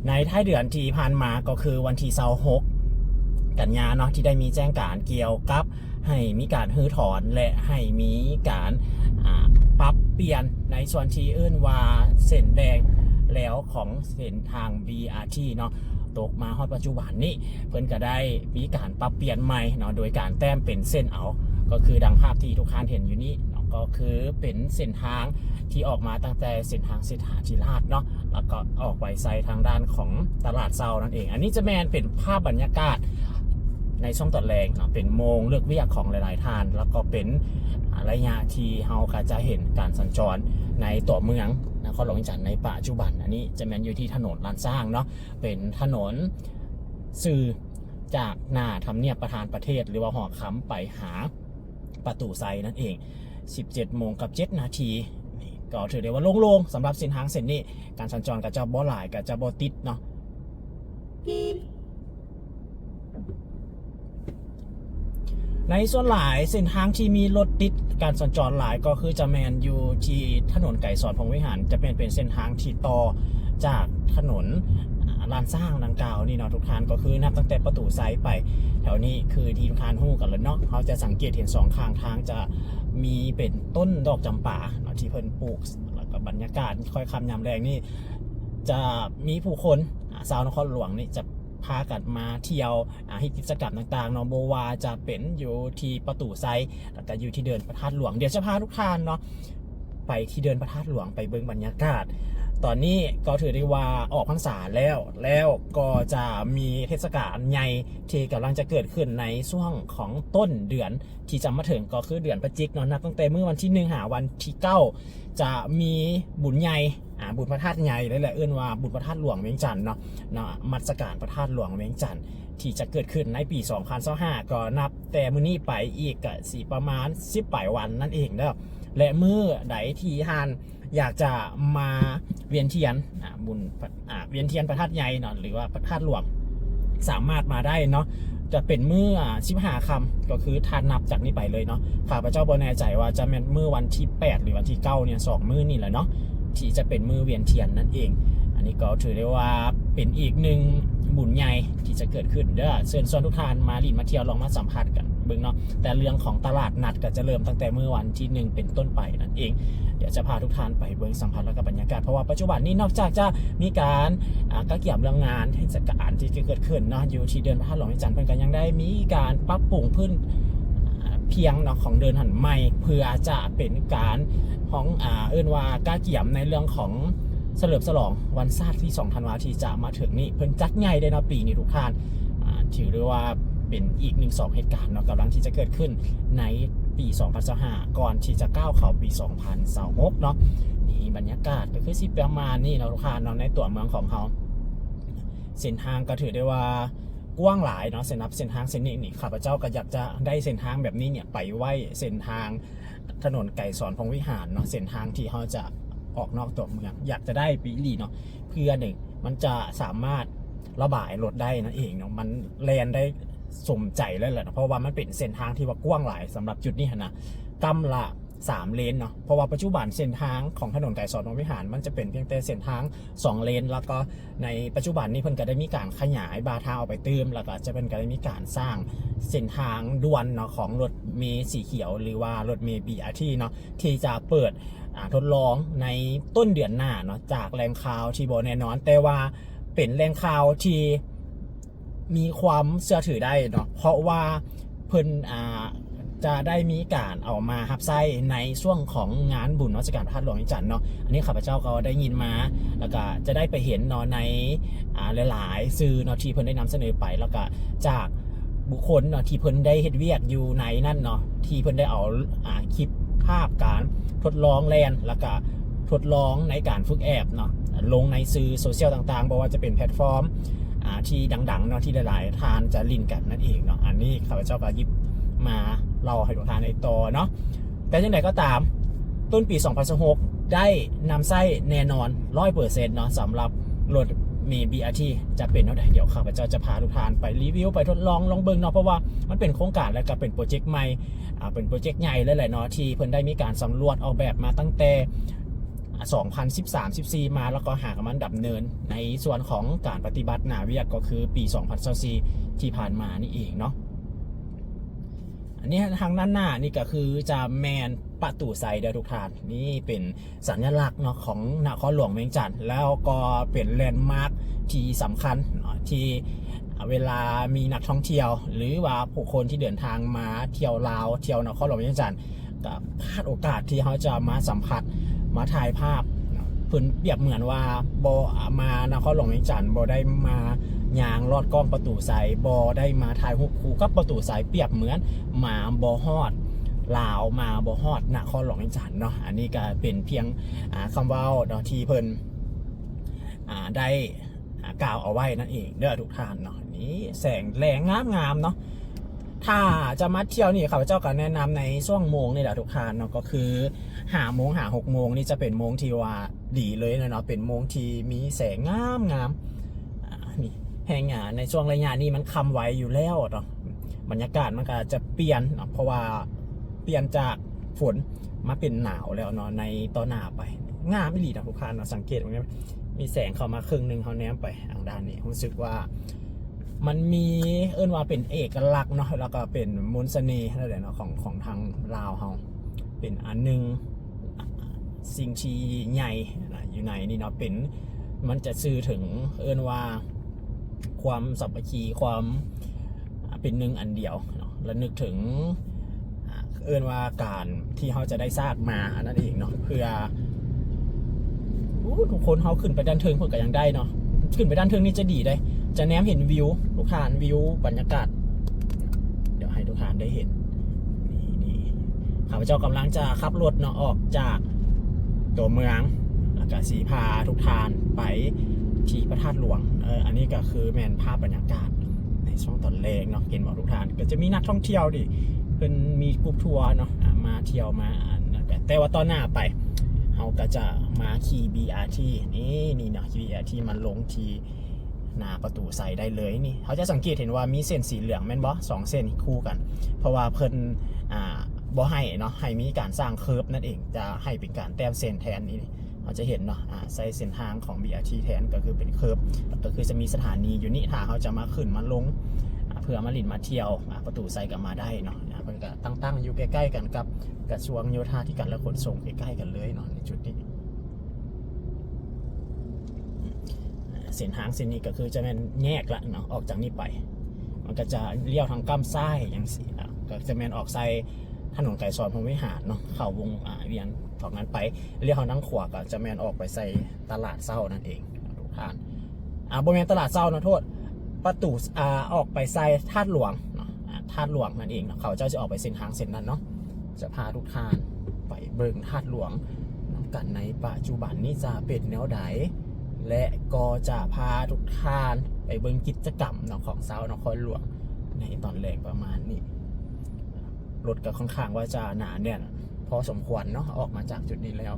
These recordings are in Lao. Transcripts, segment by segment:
ໃນທ້າຍເດືອນທີ່ຜ່ານມາ ກໍຄືວັນທີຊາວຫົກກັນຍາເນາະ ທີ່ໄດ້ມີແຈ້ງການກ່ຽວກັບໃຫ້ມີການຮື້ຖອນ ແລະ ໃຫ້ມີການ ອ່າ ປັບປ່ຽນໃນສ່ວນທີ່ເອີ້ນວ່າເສັ້ນແດງແລ້ວຂອງເສັ້ນທາງ ບີອາທີ ເນາະ. ຕົກມາຮອດປັດຈຸບັນນີ້ ເພິ່ນກໍໄດ້ມີການປັບປ່ຽນໃໝ່ເນາະ ໂດຍການແຕ້ມເປັນເສັ້ນເອົາ ກໍຄືດັ່ງພາບທີ່ທຸກທ່ານເຫັນຢູ່ນີ້ເນາະ ກໍຄືເປັນເສັ້ນທາງທີ່ອອກມາຕັ້ງແຕ່ເສັ້ນທາງເສດຖາທິລາດເນາະ ແລ້ວກໍອອກໄປໃສ່ທາງດ້ານຂອງຕະຫຼາດເຊົ້ານັ້ນເອງ. ອັນນີ້ຈະແມ່ນເປັນພາບບັນຍາກາດໃນຊ່ວງຕອນແລງເນາະ ເປັນໂມງເລີກວຽກຂອງຫຼາຍໆທ່ານ ແລ້ວກໍເປັນ ອ່າ ໄລຍະທີ່ເຮົາກໍຈະເຫັນການສັນຈອນໃນຕົວເມືອງນະຄອນຫຼວງວຽງຈັນໃນປັດຈຸບັນ. ອັນນີ້ຈະແມ່ນຢູ່ທີ່ຖະໜົນລ້ານຊ້າງເນາະ ເປັນຖະໜົນສື່ຈາກໜ້າທຳນຽບປະທານປະເທດ ຫຼືວ່າຫໍຄຳ ໄປຫາປະຕູໄຊນັ້ນເອງ ສິບເຈັດໂມງກັບເຈັດນາທີ. ນີ້ກໍຖືໄດ້ວ່າໂລ່ງໆ ສຳລັບເສັ້ນທາງເສັ້ນນີ້ ການສັນຈອນກໍຈະບໍ່ຫຼາຍ ກໍຈະບໍ່ຕິດເນາະ. ໃນສ່ວນຫຼາຍເສັ້ນທາງທີ່ມີລົດຕິດການສັນຈອນຫຼາຍ ກໍຄືຈະແມ່ນຢູ່ທີ່ຖະໜົນໄກສອນພົມວິຫານ ຈະແມ່ນເປັນເສັ້ນທາງທີ່ຕໍ່ຈາກຖະໜົນ ອ່າ ລ້ານຊ້າງດັ່ງກ່າວນີ້ເນາະທຸກທ່ານ. ກໍຄືນັບຕັ້ງແຕ່ປະຕູໄຊໄປ ແຖວນີ້ຄືທີ່ທຸກທ່ານຮູ້ກັນແລ້ວເນາະ ເຮົາຈະສັງເກດເຫັນສອງຂ້າງທາງຈະມີເປັນຕົ້ນດອກຈຳປາເນາະ ທີ່ເພິ່ນປູກ ແລ້ວກໍບັນຍາກາດຄ່ອຍຄ່ຳຍາມແລງນີ້ ຈະມີຜູ້ຄົນ ອ່າ ຊາວນະຄອນຫຼວງນີ້ຈະພາກັນມາທ່ຽວ ອ່າ ເຮັດກິດຈະກຳຕ່າງໆເນາະ ບໍ່ວ່າຈະເປັນຢູ່ທີ່ປະຕູໄຊ ແລ້ວກໍຢູ່ທີ່ເດີ່ນພະທາດຫຼວງ. ດຽວຈະພາທຸກທ່ານເນາະ ໄປທີ່ເດີ່ນພະທາດຫຼວງ ໄປເບິ່ງບັນຍາກາດ. ຕອນນີ້ກໍຖືໄດ້ວ່າອອກພັນສາແລ້ວ ແລ້ວກໍຈະມີເທດສະການໃຫຍ່ທີ່ກຳລັງຈະເກີດຂຶ້ນໃນຊ່ວງຂອງຕົ້ນເດືອນ ທີ່ຈະມາເຖິງ ກໍຄືເດືອນພະຈິກເນາະ ນັບຕັ້ງແຕ່ມື້ວັນທີໜຶ່ງຫາວັນທີເກົ້າ ຈະມີບຸນໃຫຍ່ ອ່າ ບຸນພະທາດໃຫຍ່ເລີຍແຫຼະ ເອີ້ນວ່າບຸນພະທາດຫຼວງວຽງຈັນເນາະ ນະມັດສະການພະທາດຫຼວງວຽງຈັນ ທີ່ຈະເກີດຂຶ້ນໃນປີສອງພັນຊາວຫ້າ ກໍນັບແຕ່ມື້ນີ້ໄປອີກກະຊິປະມານສິບປາຍວັນນັ້ນເອງເດີ. ແລະ ມື້ໃດທີ່ທ່ານ ຢາກຈະມາວຽນທຽນ ອ່າ ບຸນ ອ່າ ວຽນທຽນພະທາດໃຫຍ່ເນາະ ຫຼືວ່າພະທາດຫຼວງ ສາມາດມາໄດ້ເນາະ ຈະເປັນມື້ ອ່າ ສິບຫ້າຄ່ຳ ກໍຄືຖ້ານັບຈາກນີ້ໄປເລີຍເນາະ ຂ້າພະເຈົ້າບໍ່ແນ່ໃຈວ່າຈະແມ່ນມື້ວັນທີແປດ ຫຼືວັນທີເກົ້າເນຍ ສອງມື້ນີ້ແຫຼະເນາະ ທີ່ຈະເປັນມື້ວຽນທຽນນັ້ນເອງ. ອັນນີ້ກໍຖືໄດ້ວ່າເປັນອີກໜຶ່ງບຸນໃຫຍ່ທີ່ຈະເກີດຂຶ້ນເດີ. ເຊີນຊວນທຸກທ່ານມາຫຼິ້ນມາທ່ຽວ ລອງມາສຳຜັດກັນເບິ່ງເນາະ ແຕ່ເລື່ອງຂອງຕະຫຼາດນັດກໍຈະເລີ່ມຕັ້ງແຕ່ມື້ວັນທີໜຶ່ງເປັນຕົ້ນໄປນັ້ນເອງ. ດຽວຈະພາທຸກທ່ານໄປເບິ່ງສຳຜັດ ແລ້ວກໍບັນຍາກາດ ເພາະວ່າປັດຈຸບັນນີ້ນອກຈາກຈະມີການ ອ່າ ກະກຽມເລື່ອງງານເທດສະການທີ່ຈະເກີດຂຶ້ນເນາະ ຢູ່ທີ່ເດີ່ນພະທາດຫຼວງວຽງຈັນ ເພິ່ນກໍຍັງໄດ້ມີການປັບປຸງພື້ນ ອ່າ ພຽງເນາະຂອງເດີ່ນຫັ້ນໃໝ່ ເພື່ອຈະເປັນການຂອງ ອ່າ ເອີ້ນວ່າກະກຽມໃນເລື່ອງຂອງສະເຫຼີມສະຫຼອງວັນຊາດທີສອງທັນວາທີ່ຈະມາເຖິງນີ້. ເພິ່ນຈັດໃຫຍ່ເດ້ເນາະປີນີ້ທຸກທ່ານ ອ່າ ຖືໄດ້ວ່າເປັນອີກໜຶ່ງສອງເຫດການເນາະ ກຳລັງທີ່ຈະເກີດຂຶ້ນໃນປີສອງພັນຊາວຫ້າ ກ່ອນທີ່ຈະກ້າວເຂົ້າປີສອງພັນຊາວຫົກເນາະ. ນີ້ບັນຍາກາດກໍຄືຊິປະມານນີ້ເນາະທຸກທ່ານເນາະ ໃນຕົວເມືອງຂອງເຮົາ. ເສັ້ນທາງກໍຖືໄດ້ວ່າກວ້າງຫຼາຍເນາະ ສຳລັບເສັ້ນທາງເສັ້ນນີ້ນີ້ ຂ້າພະເຈົ້າກໍຢາກຈະໄດ້ເສັ້ນທາງແບບນີ້ເນຍໄປໄວ້ເສັ້ນທາງ ຖະໜົນໄກສອນພົມວິຫານເນາະ ເສັ້ນທາງທີ່ເຮົາຈະອອກນອກຕົວເມືອງ ຢາກຈະໄດ້ໄປອີ່ຫຼີເນາະ ເພື່ອໜຶ່ງ ມັນຈະສາມາດລະບາຍລົດໄດ້ນັ້ນເອງເນາະ ມັນແລ່ນໄດ້ສົມໃຈເລີຍແຫຼະເນາະ ເພາະວ່າມັນເປັນເສັ້ນທາງທີ່ວ່າກວ້າງຫຼາຍສຳລັບຈຸດນີ້ຫັ້ນນະ ກ້ຳລະສາມເລນເນາະ ເພາະວ່າປັດຈຸບັນເສັ້ນທາງຂອງຖະໜົນໄກສອນພົມວິຫານ ມັນຈະເປັນພຽງແຕ່ເສັ້ນທາງສອງເລນ ແລ້ວກໍ ໃນປັດຈຸບັນນີ້ເພິ່ນກໍໄດ້ມີການຂະຫຍາຍບາທາງອອກໄປຕື່ມ ແລ້ວກໍຈະ ເພິ່ນກໍໄດ້ມີການສ້າງເສັ້ນທາງດ່ວນເນາະ ຂອງລົດເມສີຂຽວ ຫຼືວ່າລົດເມ ບີອາທີ ເນາະ ທີ່ຈະເປີດ ອ່າ ທົດລອງໃນຕົ້ນເດືອນໜ້າເນາະ ຈາກແຫຼ່ງຂ່າວທີ່ບໍ່ແນ່ນອນ ແຕ່ວ່າເປັນແຫຼ່ງຂ່າວທີ່ມີຄວາມເຊື່ອຖືໄດ້ເນາະ ເພາະວ່າເພິ່ນ ອ່າ ຈະໄດ້ມີການເອົາມາຮັບໃຊ້ໃນຊ່ວງຂອງງານບຸນນະມັດສະການພະທາດຫຼວງວຽງຈັນເນາະ ອັນນີ້ຂ້າພະເຈົ້າກໍໄດ້ຍິນມາ ແລ້ວກໍຈະໄດ້ໄປເຫັນເນາະ ໃນ ອ່າ ຫຼາຍໆສື່ເນາະ ທີ່ເພິ່ນໄດ້ນຳສະເໜີໄປ ແລ້ວກໍຈາກບຸກຄົນເນາະ ທີ່ເພິ່ນໄດ້ເຮັດວຽກຢູ່ໃນນັ້ນເນາະ ທີ່ເພິ່ນໄດ້ເອົາ ອ່າ ຄລິບພາບການທົດລອງແລ່ນ ແລ້ວກໍ ທົດລອງໃນການຝຶກແອບເນາະ ລົງໃນສື່ໂຊຊຽວຕ່າງໆ ບໍ່ວ່າຈະເປັນແພລດຟອມ ອ່າ ທີ່ດັງໆເນາະ ທີ່ຫຼາຍໆທ່ານຈະຫຼິ້ນກັນນັ້ນເອງເນາະ ອັນນີ້ຂ້າພະເຈົ້າກໍຫຍິບມາເລົ່າໃຫ້ທຸກທ່ານໄດ້ຕໍ່ເນາະ. ແຕ່ຈັ່ງໃດກໍຕາມ ຕົ້ນປີສອງພັນຊາວຫົກ ໄດ້ນຳໃຊ້ແນ່ນອນຮ້ອຍເປີເຊັນເນາະ ສຳລັບລົດເມ ບີອາທີ ຈະເປັນແນວໃດ ດຽວຂ້າພະເຈົ້າຈະພາທຸກທ່ານໄປຣີວິວ ໄປທົດລອງລອງເບິ່ງເນາະ ເພາະວ່າມັນເປັນໂຄງການ ແລະ ກໍເປັນໂປຣເຈັກໃໝ່ ອ່າ ເປັນໂປຣເຈັກໃຫຍ່ເລີຍແຫຼະເນາະ ທີ່ເພິ່ນໄດ້ມີການສຳຫຼວດອອກແບບມາຕັ້ງແຕ່ ສອງພັນສິບສາມ ສິບສີ່ ມາ ແລ້ວກໍຫາກະມາດຳເນີນໃນສ່ວນຂອງການປະຕິບັດໜ້າວຽກ ກໍຄືປີສອງພັນຊາວສີ່ ທີ່ຜ່ານມານີ້ເອງເນາະ. ອັນນີ້ທາງດ້ານໜ້ານີ້ກໍຄືຈະແມ່ນປະຕູໄຊເດີທຸກທ່ານ. ນີ້ເປັນສັນຍະລັກເນາະຂອງນະຄອນຫຼວງວຽງຈັນ ແລ້ວກໍເປັນແລນມາກທີ່ສຳຄັນເນາະ ທີ່ເວລາມີນັກທ່ອງທ່ຽວ ຫຼືວ່າຜູ້ຄົນທີ່ເດີນທາງມາທ່ຽວລາວ ທ່ຽວນະຄອນຫຼວງວຽງຈັນ ກໍພາດໂອກາດທີ່ເຮົາຈະມາສຳຜັດ ມາຖ່າຍພາບເນາະ. ເພິ່ນປຽບເໝືອນວ່າບໍ່ ມານະຄອນຫຼວງວຽງຈັນ ບໍ່ໄດ້ມາຍ່າງລອດກ້ອງປະຕູໄຊ, ບໍ່ໄດ້ມາຖ່າຍຮູບຄູ່ກັບປະຕູໄຊ, ປຽບເໝືອນມາບໍ່ຮອດລາວ, ມາບໍ່ຮອດນະຄອນຫຼວງວຽງຈັນເນາະ. ອັນນີ້ກໍເປັນພຽງ ອາ ຄຳເວົ້າເນາະ ທີ່ເພິ່ນ ອາ ໄດ້ ອາ ກ່າວເອົາໄວ້ນັ້ນເອງເດີທຸກທ່ານເນາະ. ນີ້ແສງແລງງາມໆເນາະ. ຖ້າຈະມາທ່ຽວນີ້ ຂ້າພະເຈົ້າກໍແນະນຳໃນຊ່ວງໂມງນີ້ແຫຼະທຸກທ່ານເນາະ, ກໍຄືຫ້າໂມງຫາຫົກໂມງນີ້ຈະເປັນໂມງທີ່ວ່າດີເລີຍເນາະ, ເປັນໂມງທີ່ມີແສງງາມໆ. ອາ ນີ້ແຮ່ງ ອາ ໃນຊ່ວງໄລຍະນີ້ມັນຄ່ຳໄວຢູ່ແລ້ວເນາະ, ບັນຍາກາດມັນກໍຈະປ່ຽນເນາະ, ເພາະວ່າປ່ຽນຈາກຝົນມາເປັນໜາວແລ້ວເນາະ ໃນຕໍ່ໜ້າໄປ. ງາມອີ່ຫຼີເນາະທຸກທ່ານເນາະ, ສັງເກດເບິ່ງ ມີແສງເຂົ້າມາເຄິ່ງໜຶ່ງ, ເຮົາແນມໄປທາງດ້ານນີ້ ຮູ້ສຶກວ່າມັນມີ ເອີ້ນວ່າເປັນເອກະລັກເນາະ, ແລ້ວກໍເປັນມົນສະເໜ່ນັ້ນແຫຼະເນາະ ຂອງ ຂອງທາງລາວເຮົາ. ເປັນອັນໜຶ່ງ ສິ່ງທີ່ໃຫຍ່ນະ ຢູ່ໃນນີ້ເນາະ, ເປັນ ມັນຈະສື່ເຖິງ ເອີ້ນວ່າຄວາມສາມັກຄີ ຄວາມ ອາ ເປັນໜຶ່ງອັນດຽວເນາະ, ລະນຶກເຖິງ ອາ ເອີ້ນວ່າການທີ່ເຮົາຈະໄດ້ຊາດມາອັນນັ້ນເອງເນາະ. ເພື່ອ ໂອ້ ທຸກຄົນ ເຮົາຂຶ້ນໄປດ້ານເທິງເພິ່ນກໍຍັງໄດ້ເນາະ, ຂຶ້ນໄປດ້ານເທິງນີ້ຈະດີເດ້, ຈະແນມເຫັນວິວ ທຸກທ່ານ, ວິວບັນຍາກາດ ດຽວໃຫ້ທຸກທ່ານໄດ້ເຫັນ. ນີ້ ນີ້ ຂ້າພະເຈົ້າກຳລັງຈະຂັບລົດເນາະ ອອກຈາກຕົວເມືອງ ແລ້ວກະຊິພາທຸກທ່ານໄປທີ່ພະທາດຫຼວງ. ເອີ ອັນນີ້ກໍຄືແມ່ນພາບບັນຍາກາດໃນຊ່ວງຕອນແລງເນາະ, ເຫັນບໍ່ທຸກທ່ານ? ກໍຈະມີນັກທ່ອງທ່ຽວທີ່ເພິ່ນມີກຣຸບທົວເນາະ ອາ ມາທ່ຽວມາອັນນັ້ນ. ແຕ່ວ່າຕໍ່ໜ້າໄປ ເຮົາກໍຈະມາຂີ່ ບີອາທີ ນີ້ ນີ້ເນາະ, ຂີ່ ບີອາທີ ມາລົງທີ່ ໜ້າປະຕູໄຊໄດ້ເລີຍ. ນີ້ເຮົາຈະສັງເກດເຫັນວ່າມີເສັ້ນສີເຫຼືອງແມ່ນບໍ່? ສອງເສັ້ນຄູ່ກັນ, ເພາະວ່າເພິ່ນ ອ່າ ບໍ່ໃຫ້ເນາະ ໃຫ້ມີການສ້າງເຄີບນັ້ນເອງ, ຈະໃຫ້ເປັນການແຕ້ມເສັ້ນແທນ. ນີ້ເຮົາຈະເຫັນເນາະ ອ່າ ໃຊ້ເສັ້ນທາງຂອງ ບີອາທີ ແທນ ກໍຄືເປັນເຄີບ, ກໍຄືຈະມີສະຖານີຢູ່ນີ້. ຖ້າເຮົາຈະມາຂຶ້ນມາລົງ ອ່າ ເພື່ອມາຫຼິ້ນມາທ່ຽວ ອ່າ ປະຕູໄຊກໍມາໄດ້ເນາະ. ອ່າ ເພິ່ນກໍຕັ້ງ ຕັ້ງຢູ່ໃກ້ໆກັນກັບກະຊວງໂຍທາທິການ ແລະ ຂົນສົ່ງ, ໃກ້ໆກັນເລີຍເນາະ ໃນຈຸດນີ້. ເສັ້ນທາງເສັ້ນນີ້ກໍຄືຈະແມ່ນແຍກລະເນາະ, ອອກຈາກນີ້ໄປ ມັນກໍຈະລ້ຽວທາງກ້ຳຊ້າຍຈັ່ງຊີ້ນະ, ກໍຈະແມ່ນອອກໃສ່ຖະໜົນໄກສອນພົມວິຫານເນາະ, ເຂົ້າວົງ ອາ ວຽງທອງນັ້ນໄປ. ລ້ຽວທາງຂວາກໍຈະແມ່ນອອກໄປໃສ່ຕະຫຼາດເຊົ້ານັ້ນເອງເນາະ ທຸກທ່ານ. ອາ ບໍ່ແມ່ນຕະຫຼາດເຊົ້າເນາະ, ໂທດ, ປະຕູ ອາ ອອກໄປໃສ່ທາດຫຼວງເນາະ, ອາ ທາດຫຼວງນັ້ນເອງເນາະ. ເຂົາເຈົ້າຊິອອກໄປເສັ້ນທາງເສັ້ນນັ້ນເນາະ. ຈະພາທຸກທ່ານໄປເບິ່ງທາດຫຼວງນຳກັນໃນປັດຈຸບັນນີ້ຈະເປັນແນວໃດ ແລະ ກໍຈະພາທຸກທ່ານໄປເບິ່ງກິດຈະກຳເນາະ ຂອງຊາວນະຄອນຫຼວງໃນຕອນແລງປະມານນີ້. ລົດກໍຄ່ອນຂ້າງວ່າຈະໜາແໜ້ນພໍສົມຄວນເນາະ ອອກມາຈາກຈຸດນີ້ແລ້ວ.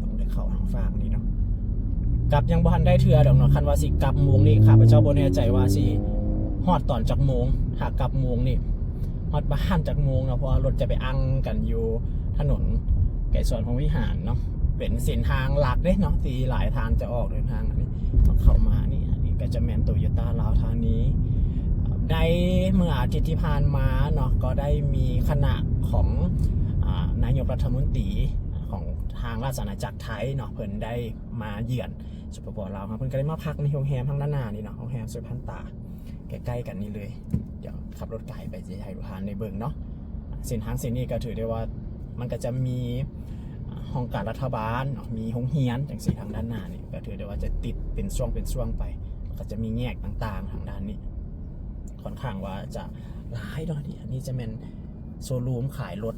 ຕ້ອງໄດ້ເຂົ້າທາງຟາກນີ້ເນາະ. ກັບຍັງບໍ່ທັນໄດ້ເທື່ອດອກເນາະ, ຄັນວ່າຊິກັບໂມງນີ້ ຂ້າພະເຈົ້າບໍ່ແນ່ໃຈວ່າຊິຮອດຕອນຈັກໂມງ. ຖ້າກັບໂມງນີ້ຮອດບ້ານຈັກໂມງເນາະ, ເພາະວ່າລົດຈະໄປອັ່ງກັນຢູ່ຖະໜົນໄກສອນພົມວິຫານເນາະ. ເປັນເສັ້ນທາງຫຼັກເດ້ເນາະ ທີ່ຫຼາຍທ່ານຈະອອກເດີນທາງ. ອັນນີ້ເຂົ້າມານີ້ ອັນນີ້ກໍຈະແມ່ນໂຕໂຍຕ້າລາວທານີ. ໄດ້ເມື່ອອາທິດທີ່ຜ່ານມາເນາະ ກໍໄດ້ມີຄະນະຂອງ ອາ ນາຍົກລັດຖະມົນຕີຂອງທາງລາຊະອານາຈັກໄທເນາະ ເພິ່ນໄດ້ມາຢ້ຽມ ສປປ ລາວເຮົາ, ເພິ່ນກໍໄດ້ມາພັກໃນໂຮງແຮມທາງດ້ານໜ້ານີ້ເນາະ, ໂຮງແຮມສຸພັນຕາ ໃກ້ໆກັນນີ້ເລີຍ. ດຽວຂັບລົດໄກໄປ ຈະໃຫ້ທຸກທ່ານໄດ້ເບິ່ງເນາະ. ເສັ້ນທາງເສັ້ນນີ້ກໍຖືໄດ້ວ່າ ມັນກໍຈະມີຫ້ອງການລັດຖະບານເນາະ, ມີໂຮງຮຽນຈັ່ງຊີ້. ທາງດ້ານໜ້ານີ້ກໍຖືໄດ້ວ່າຈະຕິດເປັນຊ່ວງເປັນຊ່ວງໄປ, ແລ້ວກໍຈະມີແຍກຕ່າງໆທາງດ້ານນີ້ ຂ້ອນຂ້າງວ່າຈະຫຼາຍເນາະ. ນີ້ ອັນນີ້ຈະແມ່ນໂຊຣູມຂາຍລົດ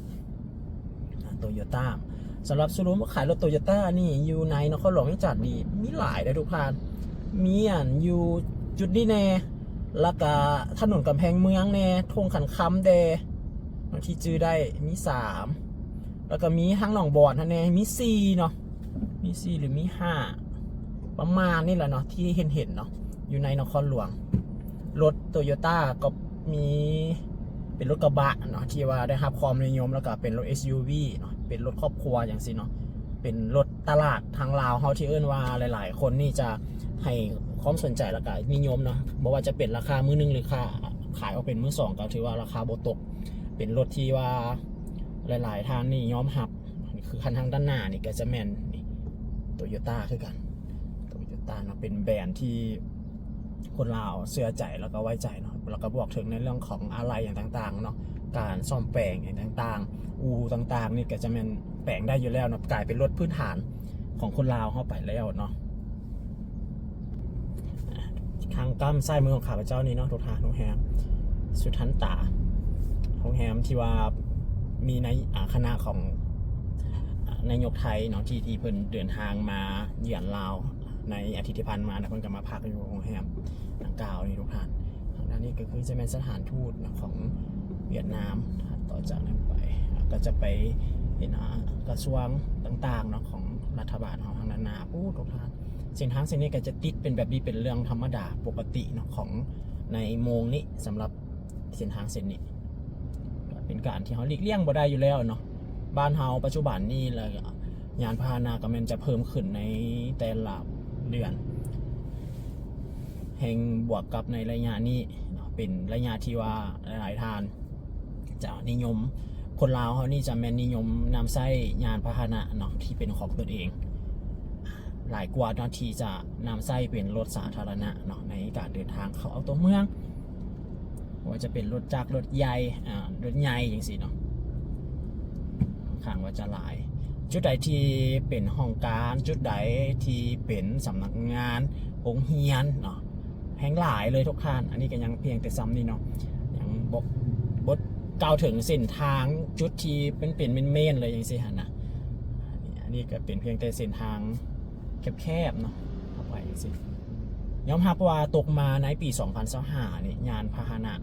ໂຕໂຍຕ້າ. ສຳລັບໂຊຣູມຂາຍລົດໂຕໂຍຕ້ານີ້ ຢູ່ໃນນະຄອນຫຼວງວຽງຈັນນີ້ມີຫຼາຍເດ້ທຸກທ່ານ. ມີອັນຢູ່ຈຸດນີ້ແດ່ ແລ້ວກະຖະໜົນກຳແພງເມືອງແດ່, ທົ່ງຂັນຄຳແດ່ ທີ່ຈື່ໄດ້ມີສາມ, ແລ້ວກະມີທາງໜອງບອນຫັ້ນແດ່ ມີສີ່ເນາະ, ມີສີ່ ຫຼື ມີຫ້າ. ປະມານນີ້ແຫຼະເນາະ ທີ່ເຫັນໆເນາະ ຢູ່ໃນນະຄອນຫຼວງ. ລົດໂຕໂຍຕ້າກໍມີ ເປັນລົດກະບະເນາະ ທີ່ວ່າໄດ້ຮັບຄວາມນິຍົມ ແລ້ວກໍເປັນລົດເອັສຢູວີເນາະ ເປັນລົດຄອບຄົວຈັ່ງຊີ້ເນາະ ເປັນລົດຕະຫຼາດທາງລາວເຮົາທີ່ເອີ້ນວ່າ ຫຼາຍໆຄົນນີ້ຈະໃຫ້ຄວາມສົນໃຈ ແລ້ວກໍນິຍົມເນາະ ບໍ່ວ່າຈະເປັນລາຄາມືໜຶ່ງ ຫຼື ຂາຍອອກເປັນມືສອງ ກໍຖືວ່າລາຄາບໍ່ຕົກ ເປັນລົດທີ່ວ່າຫຼາຍໆທ່ານນີ້ຍອມຮັບ. ຄືຄັນທາງດ້ານໜ້ານີ້ກໍຈະແມ່ນນີ້ ໂຕໂຍຕ້າຄືກັນ ໂຕໂຍຕ້າເນາະ ເປັນແບຣນທີ່ຄົນລາວເຊື່ອໃຈ ແລ້ວກໍໄວ້ໃຈເນາະ ແລ້ວກໍບອກເຖິງໃນເລື່ອງຂອງອາໄຫຼ່ຫຍັງຕ່າງໆເນາະ ການສ້ອມແປງຫຍັງຕ່າງໆ ອູ່ຕ່າງໆນີ້ກໍຈະແມ່ນແປງໄດ້ຢູ່ແລ້ວເນາະ ກາຍເປັນລົດພື້ນຖານຂອງຄົນລາວເຮົາໄປແລ້ວເນາະ. ທາງກ້ຳຊ້າຍມືຂອງຂ້າພະເຈົ້ານີ້ເນາະ ທຸກທ່ານ ໂຮງແຮມສຸທັນຕາ ໂຮງແຮມທີ່ວ່າມີໃນ ອາ ຄະນະຂອງ ອາ ນາຍົກໄທເນາະ ທີ່ ທີ່ເພິ່ນເດີນທາງມາຢ້ຽມລາວໃນອາທິດທີ່ຜ່ານມານະ ເພິ່ນກໍມາພັກຢູ່ໂຮງແຮມດັ່ງກ່າວນີ້ ທຸກທ່ານ. ທາງດ້ານນີ້ກໍຄືຈະແມ່ນສະຖານທູດນະ ຂອງຫວຽດນາມ. ຕໍ່ຈາກນັ້ນໄປ ເຮົາກໍຈະໄປເຫັນ ອາ ກະຊວງຕ່າງໆເນາະ ຂອງລັດຖະບານເຮົາທາງດ້ານໜ້າ. ໂອ້ ທຸກທ່ານ ເສັ້ນທາງເສັ້ນນີ້ກໍຈະຕິດເປັນແບບນີ້ ເປັນເລື່ອງທຳມະດາປົກກະຕິເນາະ ຂອງໃນໂມງນີ້ ສຳລັບເສັ້ນທາງເສັ້ນນີ້ ກໍເປັນການທີ່ເຮົາຫຼີກລ່ຽງບໍ່ໄດ້ຢູ່ແລ້ວເນາະ. ບ້ານເຮົາປັດຈຸບັນນີ້ ແລ້ວກໍຍານພາຫະນະກໍແມ່ນຈະເພີ່ມຂຶ້ນໃນແຕ່ລະເດືອນ ແຮ່ງບວກກັບໃນໄລຍະນີ້ເນາະ ເປັນໄລຍະທີ່ວ່າຫຼາຍໆທ່ານ ຈະນິຍົມ ຄົນລາວເຮົານີ້ຈະແມ່ນນິຍົມນຳໃຊ້ຍານພາຫະນະເນາະ ທີ່ເປັນຂອງຕົນເອງ ຫຼາຍກວ່າເນາະ ທີ່ຈະນຳໃຊ້ເປັນລົດສາທາລະນະເນາະ ໃນການເດີນທາງເຂົ້າອອກຕົວເມືອງ. ບໍ່ວ່າຈະເປັນລົດຈັກ ລົດໃຫຍ່ ອາ ລົດໃຫຍ່ຈັ່ງຊີ້ເນາະ ຂ້ອນຂ້າງວ່າຈະຫຼາຍ. ຈຸດໃດທີ່ເປັນຫ້ອງການ ຈຸດໃດທີ່ເປັນສຳນັກງານ ໂຮງຮຽນເນາະ ແຮ່ງຫຼາຍເລີຍທຸກທ່ານ. ອັນນີ້ກໍຍັງພຽງແຕ່ຊ່ຳນີ້ເນາະ ຍັງບໍ່ ບໍ່ກ່າວເຖິງເສັ້ນທາງຈຸດທີ່ມັນເປັນເມນໆເລີຍຈັ່ງຊີ້ຫັ້ນນະ. ອັນນີ້ກໍເປັນພຽງແຕ່ເສັ້ນທາງແຄບໆເນາະ ເຂົ້າໄປຈັ່ງຊີ້. ຍອມຮັບວ່າຕົກມາໃນປີສອງພັນຊາວຫ້ານີ້ ຍານພາຫະນະ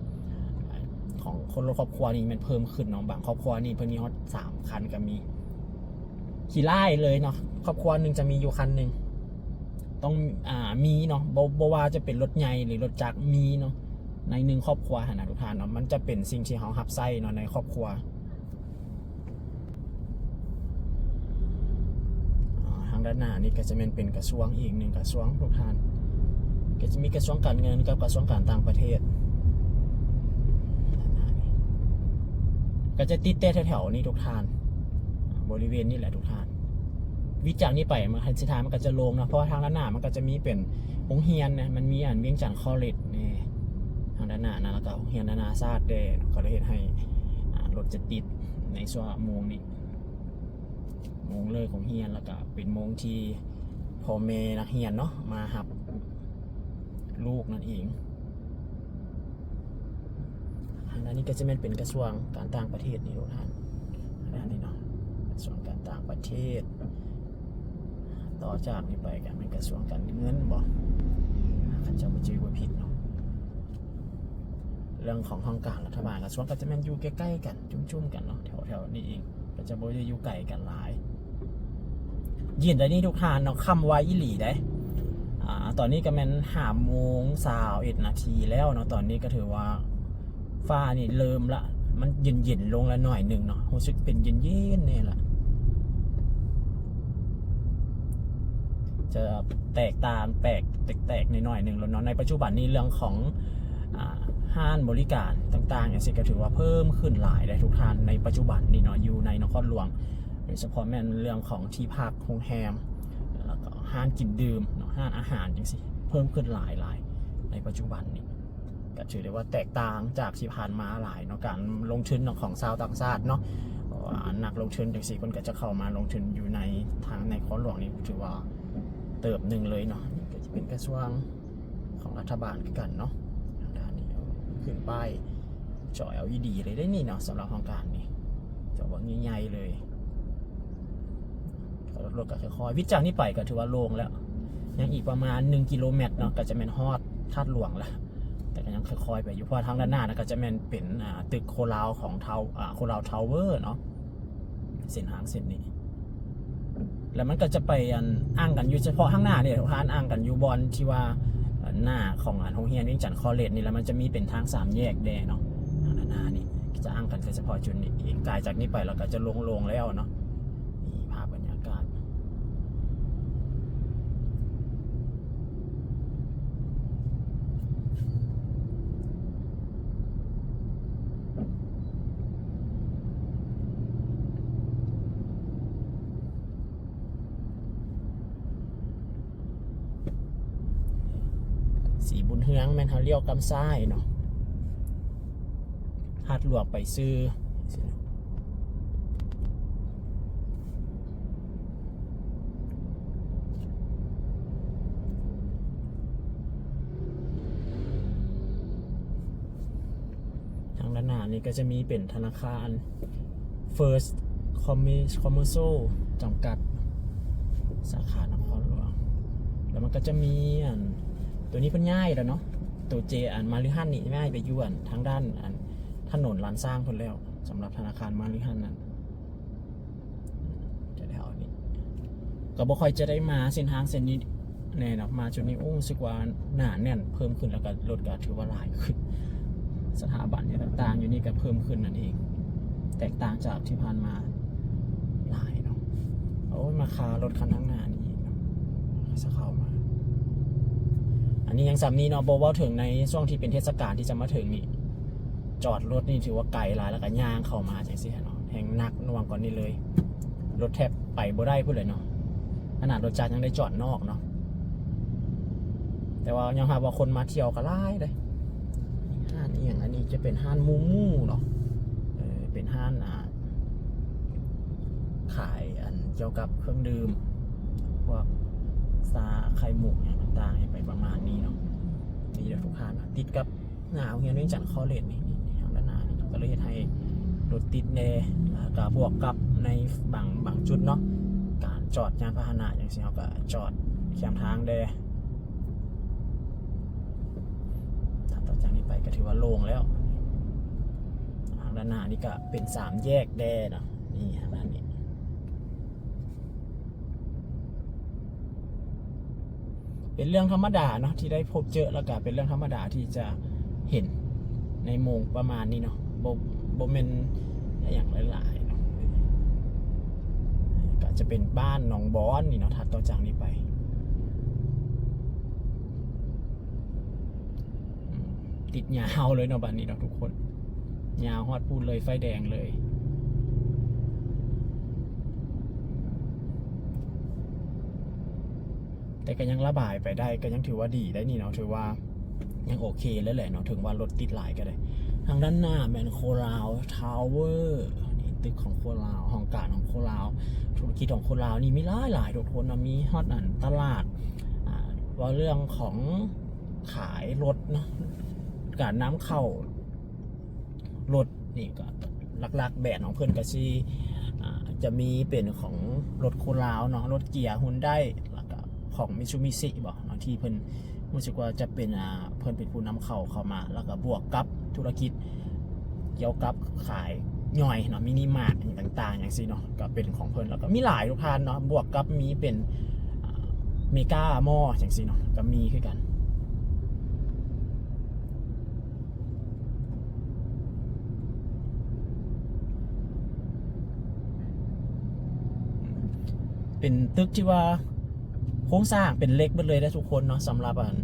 ຂອງຄົນ ລົດຄອບຄົວນີ້ແມ່ນເພີ່ມຂຶ້ນເນາະ. ບາງຄອບຄົວນີ້ເພິ່ນມີຮອດສາມຄັນກໍມີ. ຂີ້ລ້າຍເລີຍເນາະ ຄອບຄົວໜຶ່ງຈະມີຢູ່ຄັນໜຶ່ງ ຕ້ອງ ອາ ມີເນາະ ບໍ່ ບໍ່ວ່າຈະເປັນລົດໃຫຍ່ ຫຼື ລົດຈັກ ມີເນາະ ໃນໜຶ່ງຄອບຄົວຫັ້ນນະ ທຸກທ່ານເນາະ. ມັນຈະເປັນສິ່ງທີ່ເຮົາຮັບໃຊ້ເນາະ ໃນຄອບຄົວ. ອາ ທາງດ້ານໜ້ານີ້ກໍຈະແມ່ນເປັນກະຊວງອີກໜຶ່ງກະຊວງ ທຸກທ່ານ ກໍຈະມີກະຊວງການເງິນກັບກະຊວງການຕ່າງປະເທດ ດ້ານໜ້ານີ້ ກໍຈະຕິດແຕ່ແຖວໆນີ້ ທຸກທ່ານ ບໍລິເວນນີ້ແຫຼະ ທຸກທ່ານ. ວິດຈາກນີ້ໄປ ມັນ ເສັ້ນທາງມັນກໍຈະໂລ່ງເນາະ ເພາະວ່າທາງດ້ານໜ້າມັນກໍຈະມີເປັນໂຮງຮຽນນະ ມັນມີອັນວຽງຈັນຄໍເລດນີ້ ທາງດ້ານໜ້ານະ ແລ້ວກໍໂຮງຮຽນນານາຊາດແດ່ ກໍເລີຍເຮັດໃຫ້ ອາ ລົດຈະຕິດໃນຊ່ວງໂມງນີ້ ໂມງເລີກໂຮງຮຽນ ແລ້ວກໍເປັນໂມງທີ່ພໍ່ແມ່ນັກຮຽນເນາະ ມາຮັບລູກນັ້ນເອງ. ທາງດ້ານນີ້ກໍຈະແມ່ນເປັນກະຊວງການຕ່າງປະເທດນີ້ ທຸກທ່ານ ທາງດ້ານນີ້ເນາະ ກະຊວງການຕ່າງປະເທດ. ຕໍ່ຈາກນີ້ໄປກໍແມ່ນກະຊວງການເງິນບໍ ຄັນຈຳບໍ່ຈື່ບໍ່ຜິດເນາະ. ເລື່ອງຂອງຫ້ອງການລັດຖະບານ ກະຊວງກໍຈະແມ່ນຢູ່ໃກ້ໆກັນ ຈຸ້ມໆກັນເນາະ ແຖວໆນີ້ເອງ ກໍຈະບໍ່ໄດ້ຢູ່ໄກກັນຫຼາຍ. ເຢັນແລ້ວນີ້ ທຸກທ່ານເນາະ ຄ່ຳໄວອີ່ຫຼີເດ້. ອາ ຕອນນີ້ກໍແມ່ນຫ້າໂມງຊາວເອັດນາທີແລ້ວເນາະ ຕອນນີ້ກໍຖືວ່າຟ້ານີ້ເລີ່ມລະ ມັນເຢັນໆລົງລະໜ້ອຍໜຶ່ງເນາະ ຮູ້ສຶກເປັນເຢັນໆແດ່ລະ ຈະແຕກຕ່າງ ແປກ ແຕກໆໜ້ອຍໆໜຶ່ງແລ້ວເນາະ. ໃນປັດຈຸບັນນີ້ເລື່ອງຂອງ ອາ ຮ້ານບໍລິການຕ່າງໆ ຈັ່ງຊີ້ ກໍຖືວ່າເພີ່ມຂຶ້ນຫຼາຍເດ້ ທຸກທ່ານ ໃນປັດຈຸບັນນີ້ເນາະ ຢູ່ໃນນະຄອນຫຼວງ ໂດຍສະເພາະແມ່ນເລື່ອງຂອງທີ່ພັກໂຮງແຮມ ແລ້ວກໍຮ້ານກິນດື່ມເນາະ ຮ້ານອາຫານຈັ່ງຊີ້ ເພີ່ມຂຶ້ນຫຼາຍໆໃນປັດຈຸບັນນີ້. ກໍຖືໄດ້ວ່າແຕກຕ່າງຈາກທີ່ຜ່ານມາຫຼາຍເນາະ ການລົງທຶນເນາະ ຂອງຊາວຕ່າງຊາດເນາະ ເພາະວ່ານັກລົງທຶນຈັ່ງຊີ້ ເພິ່ນກໍຈະເຂົ້າມາລົງທຶນຢູ່ໃນທາງໃນນະຄອນຫຼວງນີ້ ຖືວ່າເຕີບໜຶ່ງເລີຍເນາະ. ນີ້ກໍຈະເປັນກະຊວງຂອງລັດຖະບານຄືກັນເນາະ ທາງດ້ານນີ້ຂຶ້ນປ້າຍຈໍ ແອລອີດີ ເລີຍເດ້ນີ້ເນາະ. ສຳລັບຫ້ອງການນີ້ ຈໍບັກໃຫຍ່ໆເລີຍ. ລົດກໍຄ່ອຍໆ ວິດຈາກນີ້ໄປກໍຖືວ່າໂລ່ງແລ້ວ ຍັງອີກປະມານໜຶ່ງກິໂລແມັດເນາະ ກໍຈະແມ່ນຮອດທາດຫຼວງແລ້ວ ແຕ່ກໍຍັງຄ່ອຍໆໄປຢູ່ ເພາະວ່າທາງດ້ານໜ້ານັ້ນກໍຈະແມ່ນເປັນ ອາ ຕຶກໂຄລາວຂອງເທົາ ອາ ໂຄລາວທາວເວີເນາະ ເສັ້ນທາງເສັ້ນນີ້. ແລ້ວມັນກໍຈະໄປອັ່ນ ອ່າງກັນຢູ່ສະເພາະທາງໜ້ານີ້ແຫຼະທຸກທ່ານ, ອ່າງກັນຢູ່ບ່ອນທີ່ວ່າ ເອີ ໜ້າຂອງອັ່ນໂຮງຮຽນວຽງຈັນຄອລເລດນີ້ ແລ້ວມັນຈະມີເປັນທາງສາມແຍກແດ່ເນາະ. ທາງໜ້ານີ້ຈະອ່າງກັນແຕ່ສະເພາະຈຸດນີ້ເອງ, ກາຍຈາກນີ້ໄປແລ້ວກໍຈະໂລ່ງໆແລ້ວເນາະ. ນີ້ພາບບັນຍາກາດ ສີບຸນເຮືອງແມ່ນເຮົາລ້ຽວກ້ຳຊ້າຍເນາະ, ທາດຫຼວງໄປຊື່. ທາງດ້ານໜ້ານີ້ກໍຈະມີເປັນທະນາຄານ First Commer-, Commercial ຈຳກັດ ສາຂານະຄອນຫຼວງ. ແລ້ວມັນກໍຈະມີອັ່ນ ໂຕນີ້ເພິ່ນຍ້າຍແລ້ວເນາະ, ໂຕເຈອັ່ນມາລິຮັນນີ້ຍ້າຍໄປຢູ່ອັ່ນທາງດ້ານອັ່ນຖະໜົນລ້ານຊ້າງພຸ້ນແລ້ວ, ສຳລັບທະນາຄານມາລິຮັນນັ້ນ. ແຖວໆນີ້ກໍບໍ່ຄ່ອຍຈະໄດ້ມາເສັ້ນທາງເສັ້ນນີ້ແນ່ເນາະ, ມາຈຸດນີ້ ໂອ້ ຮູ້ສຶກວ່າໜາແໜ້ນເພີ່ມຂຶ້ນ ແລ້ວກໍລົດກໍຖືວ່າຫຼາຍຂຶ້ນ. ສະຖາບັນຫຍັງຕ່າງໆຢູ່ນີ້ກໍເພີ່ມຂຶ້ນນັ້ນເອງ, ແຕກຕ່າງຈາກທີ່ຜ່ານມາຫຼາຍເນາະ. ໂອ້ຍ ມາຄາລົດຄັນທາງໜ້ານີ້ອີກເນາະ, ສະເຂົ້າມາ. ອັນນີ້ຍັງສ່ຳນີ້ເນາະ, ບໍ່ເວົ້າເຖິງໃນຊ່ວງທີ່ເປັນເທດສະການທີ່ຈະມາເຖິງນີ້ ຈອດລົດນີ້ຖືວ່າໄກຫຼາຍ ແລ້ວກໍຍ່າງເຂົ້າມາຈັ່ງຊີ້ເນາະ, ແຮ່ງໜັກໜ່ວງກວ່ານີ້ເລີຍ. ລົດແທບໄປບໍ່ໄດ້ພຸ້ນເລີຍເນາະ, ຂະໜາດລົດຈັກຍັງໄດ້ຈອດນອກເນາະ. ແຕ່ວ່າຍອມຮັບວ່າຄົນມາທ່ຽວກໍຫຼາຍເດ້. ຮ້ານອີ່ຫຍັງ ອັນນີ້ຈະເປັນຮ້ານມູມູເນາະ, ເອີ ເປັນຮ້ານ ອ່າ ຂາຍອັນກ່ຽວກັບເຄື່ອງດື່ມ ພວກຊາໄຂ່ມຸກຫຍັງຕ່າງໆ ໃຫ້ໄປປະມານນີ້ເນາະ. ນີ້ເດີທຸກທ່ານ, ຕິດກັບ ໜ້າໂຮງຮຽນວຽງຈັນຄອລເລດນີ້ ນີ້ ນີ້ ທາງດ້ານໜ້ານີ້ ກໍເລີຍເຮັດໃຫ້ລົດຕິດແດ່, ແລ້ວກໍບວກກັບໃນບາງ ບາງຈຸດເນາະ ການຈອດຍານພາຫະນະຈັ່ງຊີ້ ເຮົາກໍຈອດແຄມທາງແດ່. ຖ້າຕໍ່ຈາກນີ້ໄປກໍຖືວ່າໂລ່ງແລ້ວ. ທາງດ້ານໜ້ານີ້ກໍເປັນສາມແຍກແດ່ເນາະ, ນີ້ ທາງດ້ານນີ້. ເປັນເລື່ອງທຳມະດາເນາະ ທີ່ໄດ້ພົບເຈີ ແລ້ວກະເປັນເລື່ອງທຳມະດາທີ່ຈະເຫັນໃນໂມງປະມານນີ້ເນາະ, ບໍ່ ບໍ່ແມ່ນອີ່ຫຍັງຫຼາຍໆເນາະ. ກະຈະເປັນບ້ານໜອງບອນນີ້ເນາະ, ຖັດຕໍ່ຈາກນີ້ໄປ ອືມ ຕິດຍາວເລີຍເນາະ ບາດນີ້ເນາະທຸກຄົນ, ຍາວຮອດພຸ້ນເລີຍ ໄຟແດງເລີຍ. ແຕ່ກໍຍັງລະບາຍໄປໄດ້ ກໍຍັງຖືວ່າດີໄດ໋ນີ້ເນາະ, ຖືວ່າຍັງໂອເຄເລີຍແຫຼະເນາະ, ເຖິງວ່າລົດຕິດຫຼາຍກໍໄດ້. ທາງດ້ານໜ້າແມ່ນໂຄລາວທາວເວີ ນີ້ຕຶກຂອງໂຄລາວ, ຫ້ອງການຂອງໂຄລາວ, ທຸລະກິດຂອງໂຄລາວນີ້ມີຫຼາຍໆທຸກຄົນເນາະ, ມີຮອດອັນຕະຫຼາດ ອ່າ ເວົ້າເລື່ອງຂອງຂາຍລົດເນາະ, ການນຳເຂົ້າ ລົດນີ້ກໍຫຼັກໆ ແບຣນຂອງເພິ່ນກໍຊິ ອ່າ ຈະມີເປັນຂອງລົດໂຄລາວເນາະ, ລົດເກຍຮຸນໄດ ແລ້ວກໍຂອງມິດຊູບິຊິບໍເນາະ ທີ່ເພິ່ນຮູ້ສຶກວ່າຈະເປັນ ອ່າ ເພິ່ນເປັນຜູ້ນຳເຂົ້າເຂົ້າມາ, ແລ້ວກໍບວກກັບທຸລະກິດກ່ຽວກັບຂາຍຍ່ອຍເນາະ, ມິນິມາດຫຍັງຕ່າງໆ ຫຍັງຊີ້ເນາະ ກໍເປັນຂອງເພິ່ນ, ແລ້ວກໍມີຫຼາຍທຸກທ່ານເນາະ, ບວກກັບມີເປັນ ອ່າ ເມກາມໍຈັ່ງຊີ້ເນາະ ກໍມີຄືກັນ. ເປັນຕຶກທີ່ວ່າໂຄງສ້າງເປັນເຫຼັກເບິດເລີຍເດ້ທຸກຄົນເນາະ, ສຳລັບອັນ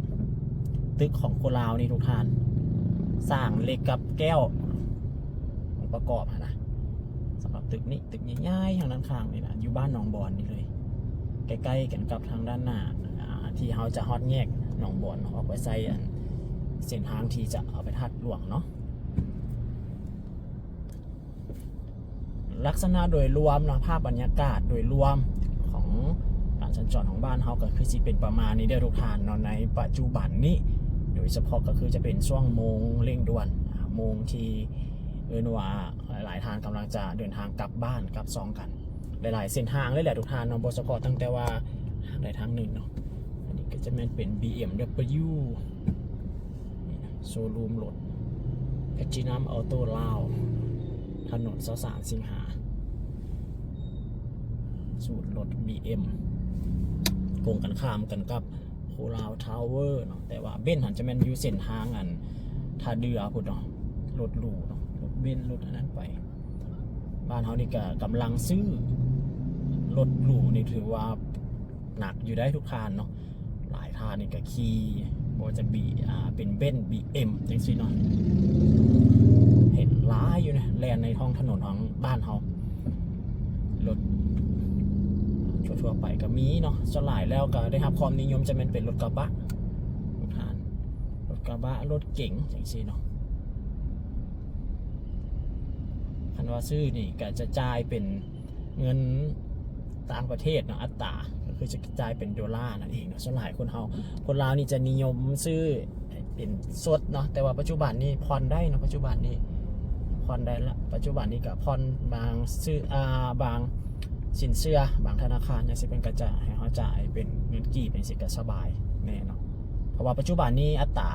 ຕຶກຂອງຄົນລາວນີ້ທຸກທ່ານ, ສ້າງເຫຼັກກັບແກ້ວປະກອບຫັ້ນນະ. ສຳລັບຕຶກນີ້ ຕຶກໃຫຍ່ໆ ທາງດ້ານຂ້າງນີ້ນະ ຢູ່ບ້ານໜອງບອນນີ້ເລີຍ, ໃກ້ໆກັນກັບທາງດ້ານໜ້າ ອ່າ ທີ່ເຮົາຈະຮອດແຍກໜອງບອນ ອອກໄປໃສ່ອັນເສັ້ນທາງທີ່ຈະເອົາໄປທາດຫຼວງເນາະ. ລັກສະນະໂດຍລວມເນາະ, ພາບບັນຍາກາດໂດຍລວມຂອງການສັນຈອນຂອງບ້ານເຮົາ ກໍຄືຊິເປັນປະມານນີ້ເດີທຸກທ່ານເນາະ ໃນປັດຈຸບັນນີ້, ໂດຍສະເພາະກໍຄືຈະເປັນຊ່ວງໂມງເລັ່ງດ່ວນ ໂມງທີ່ເອີ້ນວ່າ ຫຼາຍໆທ່ານກຳລັງຈະເດີນທາງກັບບ້ານກັບຊ່ອງກັນ ຫຼາຍໆເສັ້ນທາງເລີຍແຫຼະທຸກທ່ານເນາະ, ບໍ່ສະເພາະຕັ້ງແຕ່ວ່າທາງໃດທາງໜຶ່ງເນາະ. ອັນນີ້ກໍຈະແມ່ນເປັນ ບີເອັມດັບເບິນຢູ ໂຊຣູມລົດ ແພລທິນຳ ເອົາໂຕ ລາວ ຖະໜົນຊາວສາມສິງຫາ. ສູນລົດບີເອັມ ກົງກັນຂ້າມກັນກັບໂຄລາວທາວເວີເນາະ, ແຕ່ວ່າເບັນຫັ້ນຈະແມ່ນຢູ່ເສັ້ນທາງອັນທ່າເດື່ອພຸ້ນເນາະ, ລົດຫຼູເນາະ, ລົດເບັນ ລົດອັນນັ້ນໄປ. ບ້ານເຮົານີ້ກະກຳລັງຊື້ ລົດຫຼູນີ້ຖືວ່າໜັກຢູ່ໄດ໋ທຸກທ່ານເນາະ. ຫຼາຍທ່ານນີ້ກະຂີ່ ບໍ່ວ່າຈະບີ ອ່າ ເປັນເບັນ ບີເອັມ ຈັ່ງຊີ້ເນາະ, ເຫັນຫຼາຍຢູ່ນະ ແລ່ນໃນທ້ອງຖະໜົນຂອງບ້ານເຮົາ. ລົດທົ່ວໆໄປກະມີເນາະ, ສ່ວນຫຼາຍແລ້ວກະໄດ້ຮັບຄວາມນິຍົມຈະແມ່ນເປັນລົດກະບະ ທຸກທ່ານ, ລົດກະບະ ລົດເກັງ ຈັ່ງຊີ້ເນາະ. ຄັນວ່າຊື້ນີ້ກະຈະຈ່າຍເປັນ ເງິນຕ່າງປະເທດເນາະ, ອັດຕາກໍຄືຈະຈ່າຍເປັນໂດລານັ້ນເອງເນາະ. ສ່ວນຫຼາຍຄົນເຮົາ ຄົນລາວນີ້ຈະນິຍົມຊື້ເປັນສົດເນາະ, ແຕ່ວ່າປັດຈຸບັນນີ້ຜ່ອນໄດ້ເນາະ, ປັດຈຸບັນນີ້ຜ່ອນໄດ້ລະ, ປັດຈຸບັນນີ້ກໍຜ່ອນບາງຊື້ ອ່າ ບາງສິນເຊື່ອ ບາງທະນາຄານຈັ່ງຊີ້ ເພິ່ນກໍຈະໃຫ້ເຮົາຈ່າຍເປັນເງິນກີບຈັ່ງຊີ້ ກໍສະບາຍແນ່ເນາະ. ເພາະວ່າປັດຈຸບັນນີ້ອັດຕາ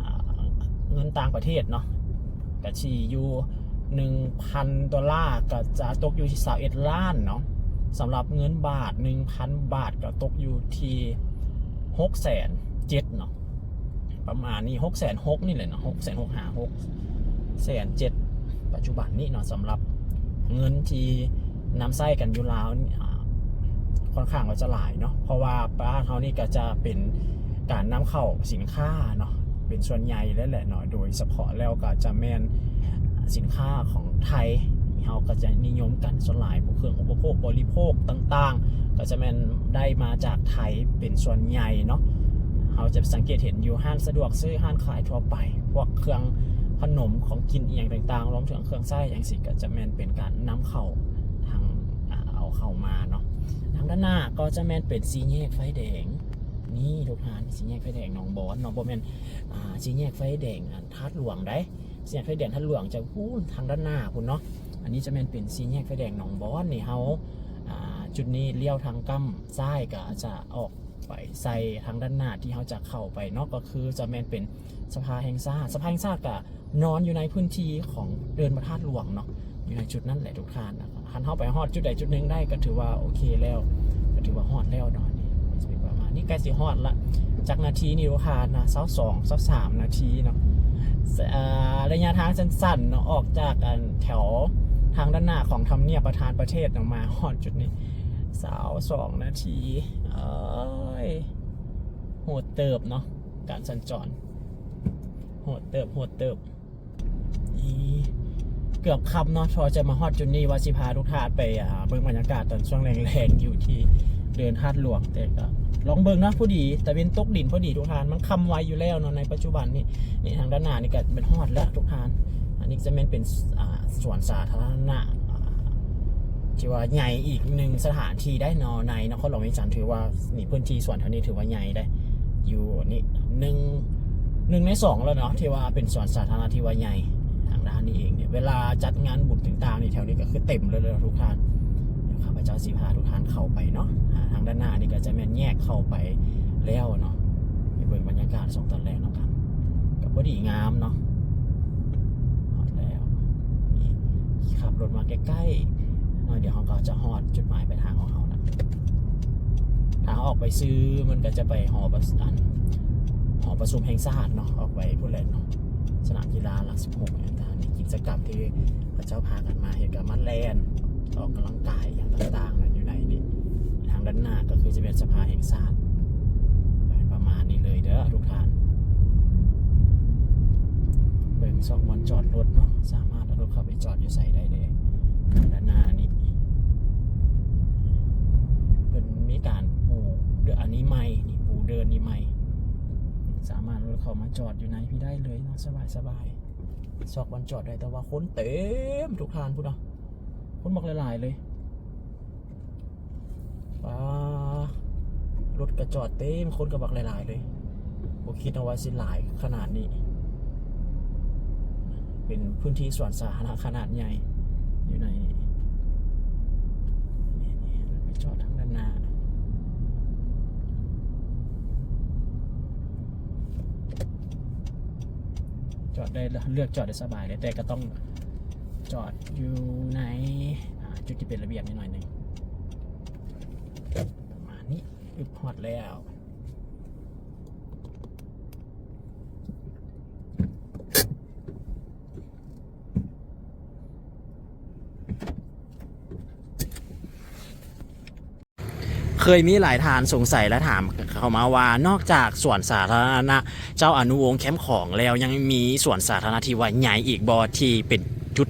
ອ່າ ເງິນຕ່າງປະເທດເນາະ ກະຊິຢູ່ໜຶ່ງພັນໂດລາ ກະຈະຕົກຢູ່ທີ່ຊາວເອັດລ້ານເນາະ. ສຳລັບເງິນບາດ ໜຶ່ງພັນບາດ ກະຕົກຢູ່ທີ່ຫົກແສນເຈັດເນາະ ປະມານນີ້ ຫົກແສນຫົກນີ້ແຫຼະເນາະ, ຫົກແສນຫົກ ຫາ ຫົກແສນເຈັດ ປັດຈຸບັນນີ້ເນາະ. ສຳລັບເງິນທີ່ນຳໃຊ້ກັນຢູ່ລາວນີ້ ອ່າ ຄ່ອນຂ້າງວ່າຈະຫຼາຍເນາະ, ເພາະວ່າບ້ານເຮົານີ້ກໍຈະເປັນການນຳເຂົ້າສິນຄ້າເນາະ ເປັນສ່ວນໃຫຍ່ເລີຍແຫຼະເນາະ. ໂດຍສະເພາະແລ້ວກໍຈະແມ່ນສິນຄ້າຂອງໄທ ເຮົາກໍຈະນິຍົມກັນສ່ວນຫຼາຍ, ພວກເຄື່ອງອຸປະໂພກບໍລິໂພກຕ່າງໆ ກໍຈະແມ່ນໄດ້ມາຈາກໄທເປັນສ່ວນໃຫຍ່ເນາະ. ເຮົາຈະສັງເກດເຫັນຢູ່ຮ້ານສະດວກຊື້, ຮ້ານຂາຍທົ່ວໄປ, ພວກເຄື່ອງຂະໜົມຂອງກິນອີ່ຫຍັງຕ່າງໆ ລວມເຖິງເຄື່ອງໃຊ້ຫຍັງຊີ້ ກໍຈະແມ່ນເປັນການນຳເຂົ້າທາງ ອ່າ ເອົາເຂົ້າມາເນາະ. ທາງດ້ານໜ້າກໍຈະແມ່ນເປັນສີ່ແຍກໄຟແດງ ນີ້ທຸກທ່ານ, ສີ່ແຍກໄຟແດງໜອງບອນເນາະ, ບໍ່ແມ່ນ ອ່າ ສີ່ແຍກໄຟແດງ ອ່າ ທາດຫຼວງໃດ໋. ສີ່ແຍກໄຟແດງທາດຫຼວງຈະພຸ້ນ ທາງດ້ານໜ້າພຸ້ນເນາະ. ອັນນີ້ຈະແມ່ນເປັນສີ່ແຍກໄຟແດງໜອງບອນນີ້. ເຮົາ ອ່າ ຈຸດນີ້ລ້ຽວທາງກ້ຳຊ້າຍ ກໍຈະອອກໄປໃສ່ທາງດ້ານໜ້າທີ່ເຮົາຈະເຂົ້າໄປເນາະ, ກໍຄືຈະແມ່ນເປັນສະພາແຫ່ງຊາດ. ສະພາແຫ່ງຊາດກໍ ນອນຢູ່ໃນພື້ນທີ່ຂອງເດີ່ນພະທາດຫຼວງເນາະ, ຢູ່ໃນຈຸດນັ້ນແຫຼະທຸກທ່ານ. ຄັນເຮົາໄປຮອດຈຸດໃດຈຸດໜຶ່ງໄດ້ ກໍຖືວ່າໂອເຄແລ້ວ, ກໍຖືວ່າຮອດແລ້ວເນາະ. ນີ້ຊິເປັນປະມານນີ້, ໃກ້ຊິຮອດລະ. ຈັກນາທີນີ້ທຸກທ່ານນະ? ຊາວສອງ ຊາວສາມນາທີເນາະ. ເອີ ໄລຍະທາງສັ້ນໆເນາະ, ອອກຈາກອັນແຖວທາງດ້ານໜ້າຂອງທຳນຽບປະທານປະເທດເນາະ ມາຮອດຈຸດນີ້ ຊາວສອງນາທີ. ເອີຍ ໂຫດເຕີບເນາະ ການສັນຈອນ. ໂຫດເຕີບ ໂຫດເຕີບ. ອີ ເກືອບຄ່ຳເນາະ ພໍຈະມາຮອດຈຸດນີ້ ວ່າຊິພາທຸກທ່ານໄປ ອ່າ ເບິ່ງບັນຍາກາດຕອນຊ່ວງແລງໆ ຢູ່ທີ່ເດີ່ນທາດຫຼວງ, ແຕ່ກໍລອງເບິ່ງເນາະ. ພໍດີຕາເວັນຕົກດິນພໍດີທຸກທ່ານ, ມັນຄ່ຳໄວຢູ່ແລ້ວເນາະໃນປັດຈຸບັນນີ້. ນີ້ທາງດ້ານໜ້ານີ້ກໍແມ່ນຮອດແລ້ວທຸກທ່ານ. ອັນນີ້ຈະແມ່ນເປັນ ອ່າ ສວນສາທາລະນະ ອ່າ ທີ່ວ່າໃຫຍ່ອີກໜຶ່ງສະຖານທີ່ໄດ໋ເນາະ ໃນນະຄອນຫຼວງວຽງຈັນ. ຖືວ່ານີ້ພື້ນທີ່ສວນແຖວນີ້ຖືວ່າໃຫຍ່ໄດ໋ ຢູ່ນີ້ໜຶ່ງ ໜຶ່ງໃນສອງແລ້ວເນາະ ທີ່ວ່າເປັນສວນສາທາລະນະທີ່ວ່າໃຫຍ່. ທາງດ້ານນີ້ເອງນີ້ ເວລາຈັດງານບຸນຕ່າງໆນີ້ ແຖວນີ້ກໍຄືເຕັມເລີຍເນາະທຸກທ່ານ. ດຽວຂ້າພະເຈົ້າຊິພາທຸກທ່ານເຂົ້າໄປເນາະ. ອ່າ ທາງດ້ານໜ້ານີ້ກໍຈະແມ່ນແຍກເຂົ້າໄປແລ້ວເນາະ. ໄປເບິ່ງບັນຍາກາດຊ່ວງຕອນແລງນຳກັນ. ກໍພໍດີງາມເນາະ. ຮອດແລ້ວ. ນີ້ ຂັບລົດມາໃກ້ໆໜ້ອຍດຽວ ເຮົາກໍຈະຮອດຈຸດໝາຍປາຍທາງຂອງເຮົາລະ. ຖ້າເຮົາອອກໄປຊື່ ມັນກໍຈະໄປຫໍປະ ອັນ ຫໍປະຊຸມແຫ່ງຊາດເນາະ, ອອກໄປພຸ້ນແຫຼະເນາະ, ສະໜາມກິລາຫຼັກສິບຫົກ. ອັນນີ້ກິດຈະກຳທີ່ເຂົາເຈົ້າພາກັນມາເຮັດ ກໍມາແລ່ນ ອອກກຳລັງກາຍຫຍັງຕ່າງໆນະ ຢູ່ໃນນີ້. ທາງດ້ານໜ້າກໍຄືຈະເປັນສະພາແຫ່ງຊາດ. ປະມານນີ້ເລີຍເດີທຸກທ່ານ. ເບິ່ງຊ່ອງບ່ອນຈອດລົດເນາະ, ສາມາດເອົາລົດເຂົ້າໄປຈອດຢູ່ໃສໄດ້ເດ້. ດ້ານໜ້ານີ້ ເພິ່ນມີການປູເດີ່ນອັນນີ້ໃໝ່ນີ້, ປູເດີ່ນນີ້ໃໝ່, ສາມາດເອົາລົດເຂົ້າມາຈອດຢູ່ໃນພີ້ໄດ້ເລີຍເນາະ, ສະບາຍໆ. ຊອກບ່ອນຈອດໄດ້, ແຕ່ວ່າຄົນເຕັມທຸກທ່ານພຸ້ນເນາະ, ຄົນບັກຫຼາຍໆເລີຍ. ປາ ລົດກະຈອດເຕັມ, ຄົນກະບັກຫຼາຍໆເລີຍ. ບໍ່ຄິດເນາະວ່າຊິຫຼາຍຂະໜາດນີ້. ເປັນພື້ນທີ່ສວນສາທາລະນະຂະໜາດໃຫຍ່ຢູ່ໃນ ໄປຈອດທາງດ້ານໜ້າ. ຈອດໄດ້, ເລືອກຈອດໄດ້ສະບາຍເລີຍ, ແຕ່ກໍຕ້ອງຈອດຢູ່ໃນ ອ່າ ຈຸດທີ່ເປັນລະບຽບໜ້ອຍໜຶ່ງ. ອຶບ ຮອດແລ້ວ. ເຄີຍມີຫຼາຍທ່ານສົງໄສ ແລະ ຖາມເຂົ້າມາວ່າ ນອກຈາກສວນສາທາລະນະເຈົ້າອະນຸວົງແຄມຂອງແລ້ວ ຍັງມີສວນສາທາລະນະທີ່ວ່າໃຫຍ່ອີກບໍ່ ທີ່ເປັນຈຸດ